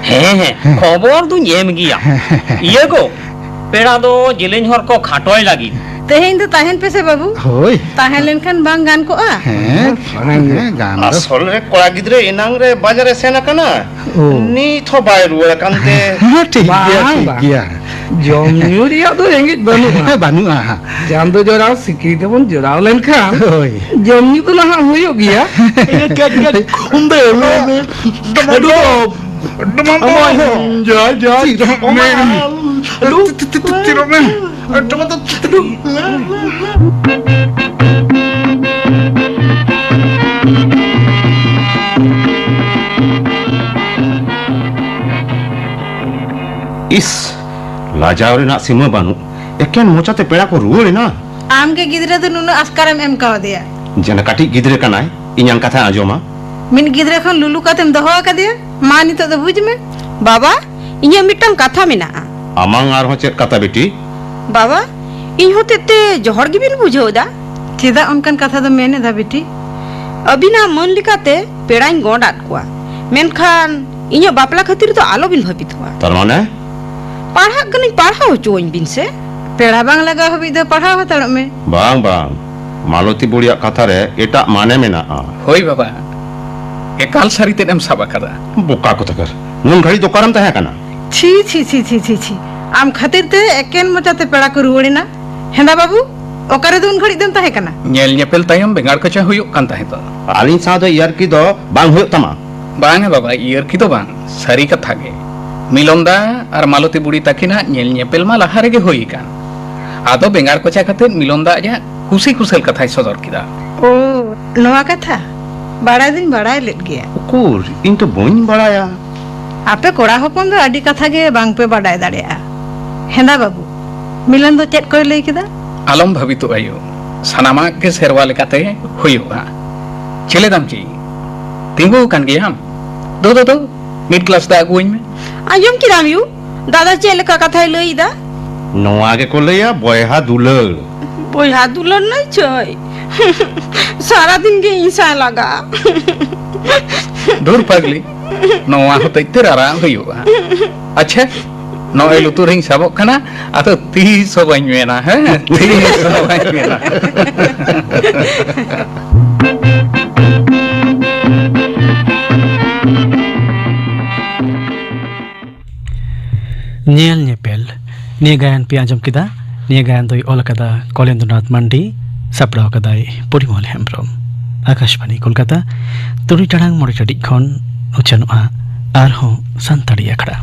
ᱦᱮᱸ, ᱦᱮᱸ, ᱦᱮᱸ᱾ ᱠᱷᱚᱵᱚᱨ ᱫᱩᱧ ᱮᱢ ᱜᱮᱭᱟ᱾ ᱦᱮᱸ, ᱦᱮᱸ, ᱦᱮᱸ᱾ ᱤᱭᱟᱹ ᱜᱚ, ᱯᱮᱲᱟ ᱫᱚ ᱡᱮᱞᱮᱧ ᱦᱚᱨ ᱠᱚ ᱠᱷᱟᱴᱚᱭ ᱞᱟᱹᱜᱤᱫ᱾ ᱛᱮᱦᱮᱧ ᱫᱚ ᱛᱟᱦᱮᱱ ᱯᱮᱥᱮ ᱵᱟᱹᱵᱩ᱾ ᱦᱳᱭ᱾ ᱛᱟᱦᱮᱸ ᱞᱮᱱᱠᱷᱟᱱ ᱵᱟᱝ ᱜᱟᱱ ᱠᱚᱜᱼᱟ? ᱦᱮᱸ, ᱦᱮᱸ, ᱜᱟᱱ ᱫᱚ᱾ ᱟᱥᱚᱞ ᱨᱮ ᱠᱚᱲᱟ ᱜᱤᱫᱽᱨᱟᱹ ᱮᱱᱟᱝ ᱨᱮ ᱵᱟᱡᱟᱨ ᱮ ᱥᱮᱱ ᱟᱠᱟᱱᱟ᱾ ᱳ᱾ ᱱᱤᱛ ᱦᱚᱸ ᱵᱟᱭ ᱨᱩᱣᱟᱹᱲ ᱟᱠᱟᱱ ᱛᱮ᱾ ᱦᱮᱸ, ᱴᱷᱤᱠ ᱜᱮᱭᱟ, ᱵᱟᱝ, ᱴᱷᱤᱠ ᱵᱟᱝ᱾ ᱜᱮᱭᱟ᱾ ᱡᱚᱢ ᱧᱩ ᱨᱮᱭᱟᱜ ᱫᱚ ᱨᱮᱸᱜᱮᱡ ᱵᱟᱹᱱᱩᱜᱼᱟ᱾ ᱦᱮᱸ, ᱵᱟᱹᱱᱩᱜᱼᱟ᱾ ᱪᱟᱸᱫᱚ ᱡᱚᱲᱟᱣ ᱥᱤᱠᱲᱤ ᱛᱮᱵᱚᱱ ᱡᱚᱲᱟᱣ ᱞᱮᱱᱠᱷᱟᱱ ᱦᱳᱭ᱾ ᱡᱚᱢ ᱧᱩ ᱫᱚ ᱱᱟᱦᱟᱜ ᱦᱩᱭᱩᱜ ᱜᱮᱭᱟ᱾ ᱮ, ᱠᱟᱹᱴ, ᱠᱟᱹᱴ, ᱩᱱᱫᱚ ᱮᱢ ᱞᱟᱹᱭ ᱢᱮ᱾ ᱟᱹᱰᱤ ᱫᱚ ᱰᱚᱢᱟ ᱚᱢᱚᱭ ᱦᱚᱸ᱾ ᱡᱟ, ᱡᱟ, ᱪᱤᱨᱚᱜ ᱢᱮ᱾ ᱚᱢᱚᱭ᱾ ᱛᱤ-, ᱛᱤ-, ᱛᱤ-, ᱛᱤᱨᱚᱜ ᱢᱮ᱾ ᱰᱚᱢᱟ ᱫᱚ ᱛᱤᱨᱚᱜ᱾ ᱤᱥ, ᱞᱟᱡᱟᱣ ᱨᱮᱱᱟᱜ ᱥᱤᱢᱟᱹ ᱵᱟᱹᱱᱩᱜ᱾ ᱮᱠᱮᱱ ᱢᱚᱪᱟᱛᱮ ᱯᱮᱲᱟ ᱠᱚ ᱨᱩᱣᱟᱹᱲ ᱮᱱᱟ᱾ ᱟᱢ ᱜᱮ ᱜᱤᱫᱽᱨᱟᱹ ᱫᱚ ᱱᱩᱱᱟᱹᱜ ᱟᱥᱠᱟᱨᱮᱢ ᱮᱢ ᱠᱟᱣᱫᱮᱭᱟ᱾ ᱡᱮᱱᱟ ᱠᱟᱹᱴᱤᱡ ᱜᱤᱫᱽᱨᱟᱹ ᱠᱟᱱᱟᱭ, ᱤᱧᱟᱝ ᱠᱟᱛᱷᱟᱭ ᱟᱸᱡᱚᱢᱟ᱾ ᱢᱤᱫ ᱜᱤᱫᱽᱨᱟᱹ ᱠᱷᱚᱱ ᱞᱩᱞᱩ ᱠᱟᱛᱮᱢ ᱫᱚᱦᱚ ᱟᱠᱟᱫᱮᱭᱟ᱾ ᱢᱟ, ᱱᱤᱛᱚᱜ ᱫᱚ ᱵᱩᱡᱽ ᱢᱮ᱾ ᱵᱟᱵᱟ, ᱤᱧᱟᱹᱜ ᱢᱤᱫᱴᱟᱝ ᱠᱟᱛᱷᱟ ᱢᱮᱱᱟᱜᱼᱟ᱾ ᱟᱢᱟᱝ ᱟᱨᱦᱚᱸ ᱪᱮᱫ ᱠᱟᱛᱷᱟ, ᱵᱤᱴᱤ? ᱵᱟᱵᱟ, ᱤᱧ ᱦᱚᱛᱮᱡ ᱛᱮ ᱡᱚᱦᱚᱲ ᱜᱮᱵᱤᱱ ᱵᱩᱡᱷᱟᱹᱣ ᱮᱫᱟ? ᱪᱮᱫᱟᱜ ᱚᱱᱠᱟᱱ ᱠᱟᱛᱷᱟ ᱫᱚᱢ ᱢᱮᱱ ᱮᱫᱟ, ᱵᱤᱴᱤ? ᱟᱹᱵᱤᱱᱟᱜ ᱢᱟᱹᱱ ᱞᱮᱠᱟᱛᱮ ᱯᱮᱲᱟᱧ ᱜᱚᱸᱰ ᱟᱫ ᱠᱚᱣᱟ, ᱢᱮᱱᱠᱷᱟᱱ ᱤᱧᱟᱹᱜ ᱵᱟᱯᱞᱟ ᱠᱷᱟᱹᱛᱤᱨ ᱫᱚ ᱟᱞᱚᱵᱤᱱ ᱵᱷᱟᱹᱵᱤᱛᱚᱜᱼᱟ᱾ ᱛᱟᱨ ᱢᱟᱱᱮ? ᱯᱟᱲᱦᱟᱜ ᱠᱟᱹᱱᱟᱹᱧ, ᱯᱟᱲᱦᱟᱣ ᱦᱚᱪᱚᱣᱟᱹᱧ ᱵᱤᱱ ᱥᱮ᱾ ᱯᱮᱲᱟ ᱵᱟᱝ ᱞᱟᱜᱟᱣ ᱦᱟᱹᱵᱤᱡ ᱫᱚ ᱯᱟᱲᱦᱟᱣ ᱦᱟᱛᱟᱲᱚᱜ ᱢᱮ᱾ ᱵᱟᱝ, ᱵᱟᱝ, ᱢᱟᱞᱚᱛᱤ ᱵᱩᱲᱤᱭᱟᱜ ᱠᱟᱛᱷᱟ ᱨᱮ ᱮᱴᱟᱜ ᱢᱟᱱᱮ ᱢᱮᱱᱟᱜᱼᱟ᱾ ᱦᱳᱭ ᱵᱟᱵᱟ, ᱮᱠᱟᱞ ᱥᱟᱹᱨᱤ ᱛᱮᱫ ᱮᱢ ᱥᱟᱵ ᱟᱠᱟᱫᱟ᱾ ᱵᱚᱠᱟ ᱠᱚ ᱛᱟᱠᱟᱨ, ᱱᱩᱱ ᱜᱷᱟᱹᱲᱤᱡ ᱫᱚ ᱚᱠᱟᱨᱮᱢ ᱛᱟᱦᱮᱸ ᱠᱟᱱᱟ? ᱪᱷᱤ, ᱪᱷᱤ, ᱪᱷᱤ, ᱪᱷᱤ, ᱪᱷᱤ, ᱪᱷᱤ᱾ ᱟᱢ ᱠᱷᱟᱹᱛᱤᱨ ᱛᱮ ᱮᱠᱮᱱ ᱢᱚᱪᱟᱛᱮ ᱯᱮᱲᱟ ᱠᱚ ᱨᱩᱣᱟᱹᱲ ᱮᱱᱟ᱾ ᱦᱮᱸᱫᱟ ᱵᱟᱹᱵᱩ, ᱚᱠᱟᱨᱮ ᱫᱚ ᱩᱱ ᱜᱷᱟᱹᱲᱤᱡ ᱫᱚᱢ ᱛᱟᱦᱮᱸ ᱠᱟᱱᱟ? ᱧᱮᱞ ᱧᱮᱯᱮᱞ ᱛᱟᱭᱚᱢ ᱵᱮᱸᱜᱟᱲ ᱠᱚᱪᱟ ᱦᱩᱭᱩᱜ ᱠᱟᱱ ᱛᱟᱦᱮᱸ ᱫᱚ᱾ ᱟᱹᱞᱤᱧ ᱥᱟᱶ ᱫᱚ ᱤᱭᱟᱨᱠᱤ ᱫᱚ ᱵᱟᱝ ᱦᱩᱭᱩᱜ ᱛᱟᱢᱟ᱾ ᱵᱟᱝᱟ ᱵᱟᱵᱟ, ᱤᱭᱟᱹᱨᱠᱤ ᱫᱚ ᱵᱟᱝ, ᱥᱟᱹᱨᱤ ᱠᱟᱛᱷᱟ ᱜᱮ᱾ ᱢᱤᱞᱚᱱ ᱫᱟ ᱟᱨ ᱢᱟᱞᱚᱛᱤ ᱵᱩᱲᱤ ᱛᱟᱹᱠᱤᱱᱟᱜ ᱧᱮᱞ ᱧᱮᱯᱮᱞ ᱢᱟ ᱞᱟᱦᱟ ᱨᱮᱜᱮ ᱦᱩᱭ ᱟᱠᱟᱱ᱾ ᱟᱫᱚ ᱵᱮᱸᱜᱟᱲ ᱠᱚᱪᱟ ᱠᱟᱛᱮ ᱢᱤᱞᱚᱱ ᱫᱟ ᱟᱡᱟᱜ ᱠᱩᱥᱤ ᱠᱩᱥᱟᱹᱞ ᱠᱟᱛᱷᱟᱭ ᱥᱚᱫᱚᱨ ᱠᱮᱫᱟ᱾ ᱳ, ᱱᱚᱣᱟ ᱠᱟᱛᱷᱟ? ᱵᱟᱲᱟᱭ ᱫᱩᱧ ᱵᱟᱲᱟᱭ ᱞᱮᱫ ᱜᱮᱭᱟ᱾ ᱩᱠᱩᱨ, ᱤᱧ ᱛᱚ ᱵᱟᱹᱧ ᱵᱟᱲᱟᱭᱟ᱾ ᱟᱯᱮ ᱠᱚᱲᱟ ᱦᱚᱯᱚᱱ ᱫᱚ ᱟᱹᱰᱤ ᱠᱟᱛᱷᱟ ᱜᱮ ᱵᱟᱝ ᱯᱮ ᱵᱟᱰᱟᱭ ᱫᱟᱲᱮᱭᱟᱜᱼᱟ᱾ ᱦᱮᱸᱫᱟ ᱵᱟᱹᱵᱩ, ᱢᱤᱞᱚᱱ ᱫᱚ ᱪᱮᱫ ᱠᱚᱭ ᱞᱟᱹᱭ ᱠᱮᱫᱟ? ᱟᱞᱚᱢ ᱵᱷᱟᱹᱵᱤᱛᱚᱜ ᱟᱭᱳ, ᱥᱟᱱᱟᱢᱟᱜ ᱜᱮ ᱥᱮᱨᱣᱟ ᱞᱮᱠᱟᱛᱮ ᱦᱩᱭᱩᱜᱼᱟ᱾ ᱪᱮᱞᱮᱫᱟᱢ ᱪᱮ? ᱛᱤᱸᱜᱩ ᱟᱠᱟᱱ ᱜᱮᱭᱟᱢ? ᱫᱩ, ᱫᱩ, ᱫᱩ, ᱢᱤᱫ ᱜᱞᱟᱥ ᱫᱟᱜ ᱟᱹᱜᱩᱣᱟᱹᱧ ᱢᱮ᱾ ᱟᱸᱡᱚᱢ ᱠᱮᱫᱟᱢ ᱭᱩ? ᱫᱟᱫᱟ ᱪᱮᱫ ᱞᱮᱠᱟ ᱠᱟᱛᱷᱟᱭ ᱞᱟᱹᱭ ᱮᱫᱟ? ᱱᱚᱣᱟ ᱜᱮᱠᱚ ᱞᱟᱹᱭᱟ ᱵᱚᱭᱦᱟ ᱫᱩᱞᱟᱹᱲ᱾ ᱵᱚᱭᱦᱟ ᱫᱩᱞᱟᱹᱲ ᱱᱟᱹᱭ ᱪᱟᱹᱭ᱾ ᱥᱟᱨᱟᱫᱤᱱ ᱜᱮ ᱤᱧ ᱥᱟᱶ ᱞᱟᱜᱟ᱾ ᱫᱷᱩᱨ ᱯᱟᱜᱽᱞᱤ, ᱱᱚᱣᱟ ᱦᱚᱛᱮᱡ ᱛᱮ ᱨᱟᱨᱟᱜ ᱦᱩᱭᱩᱜᱼᱟ᱾ ᱟᱪᱪᱷᱟ, ᱱᱚᱜᱼᱚᱭ ᱞᱩᱛᱩᱨ ᱨᱤᱧ ᱥᱟᱵᱚᱜ ᱠᱟᱱᱟ, ᱟᱫᱚ ᱛᱤᱥ ᱦᱚᱸ ᱵᱟᱹᱧ ᱢᱮᱱᱟ, ᱦᱮᱸ? ᱛᱤᱥ ᱦᱚᱸ ᱵᱟᱹᱧ ᱢᱮᱱᱟ᱾ ᱧᱮᱞ ᱧᱮᱯᱮᱞ᱾ ᱱᱤᱭᱟᱹ ᱜᱟᱭᱟᱱ ᱯᱮ ᱟᱸᱡᱚᱢ ᱠᱮᱫᱟ᱾ ᱱᱤᱭᱟᱹ ᱜᱟᱭᱟᱱ ᱫᱚᱭ ᱚᱞ ᱟᱠᱟᱫᱟ ᱠᱚᱞᱮᱱᱫᱨᱚᱱᱟᱛᱷ ᱢᱟᱱᱰᱤ, ᱥᱟᱯᱲᱟᱣ ᱟᱠᱟᱫᱟᱭ ᱯᱚᱨᱤᱢᱚᱞ ᱦᱮᱢᱵᱽᱨᱚᱢ᱾ ᱟᱠᱟᱥᱵᱟᱬᱤ ᱠᱳᱞᱠᱟᱛᱟ, ᱛᱩᱨᱩᱭ ᱴᱟᱲᱟᱝ ᱢᱚᱬᱮ ᱴᱟᱲᱤᱡ ᱠᱷᱚᱱ ᱩᱪᱷᱟᱹᱱᱚᱜᱼᱟ ᱟᱨᱦᱚᱸ ᱥᱟᱱᱛᱟᱲᱤ ᱟᱠᱷᱲᱟ᱾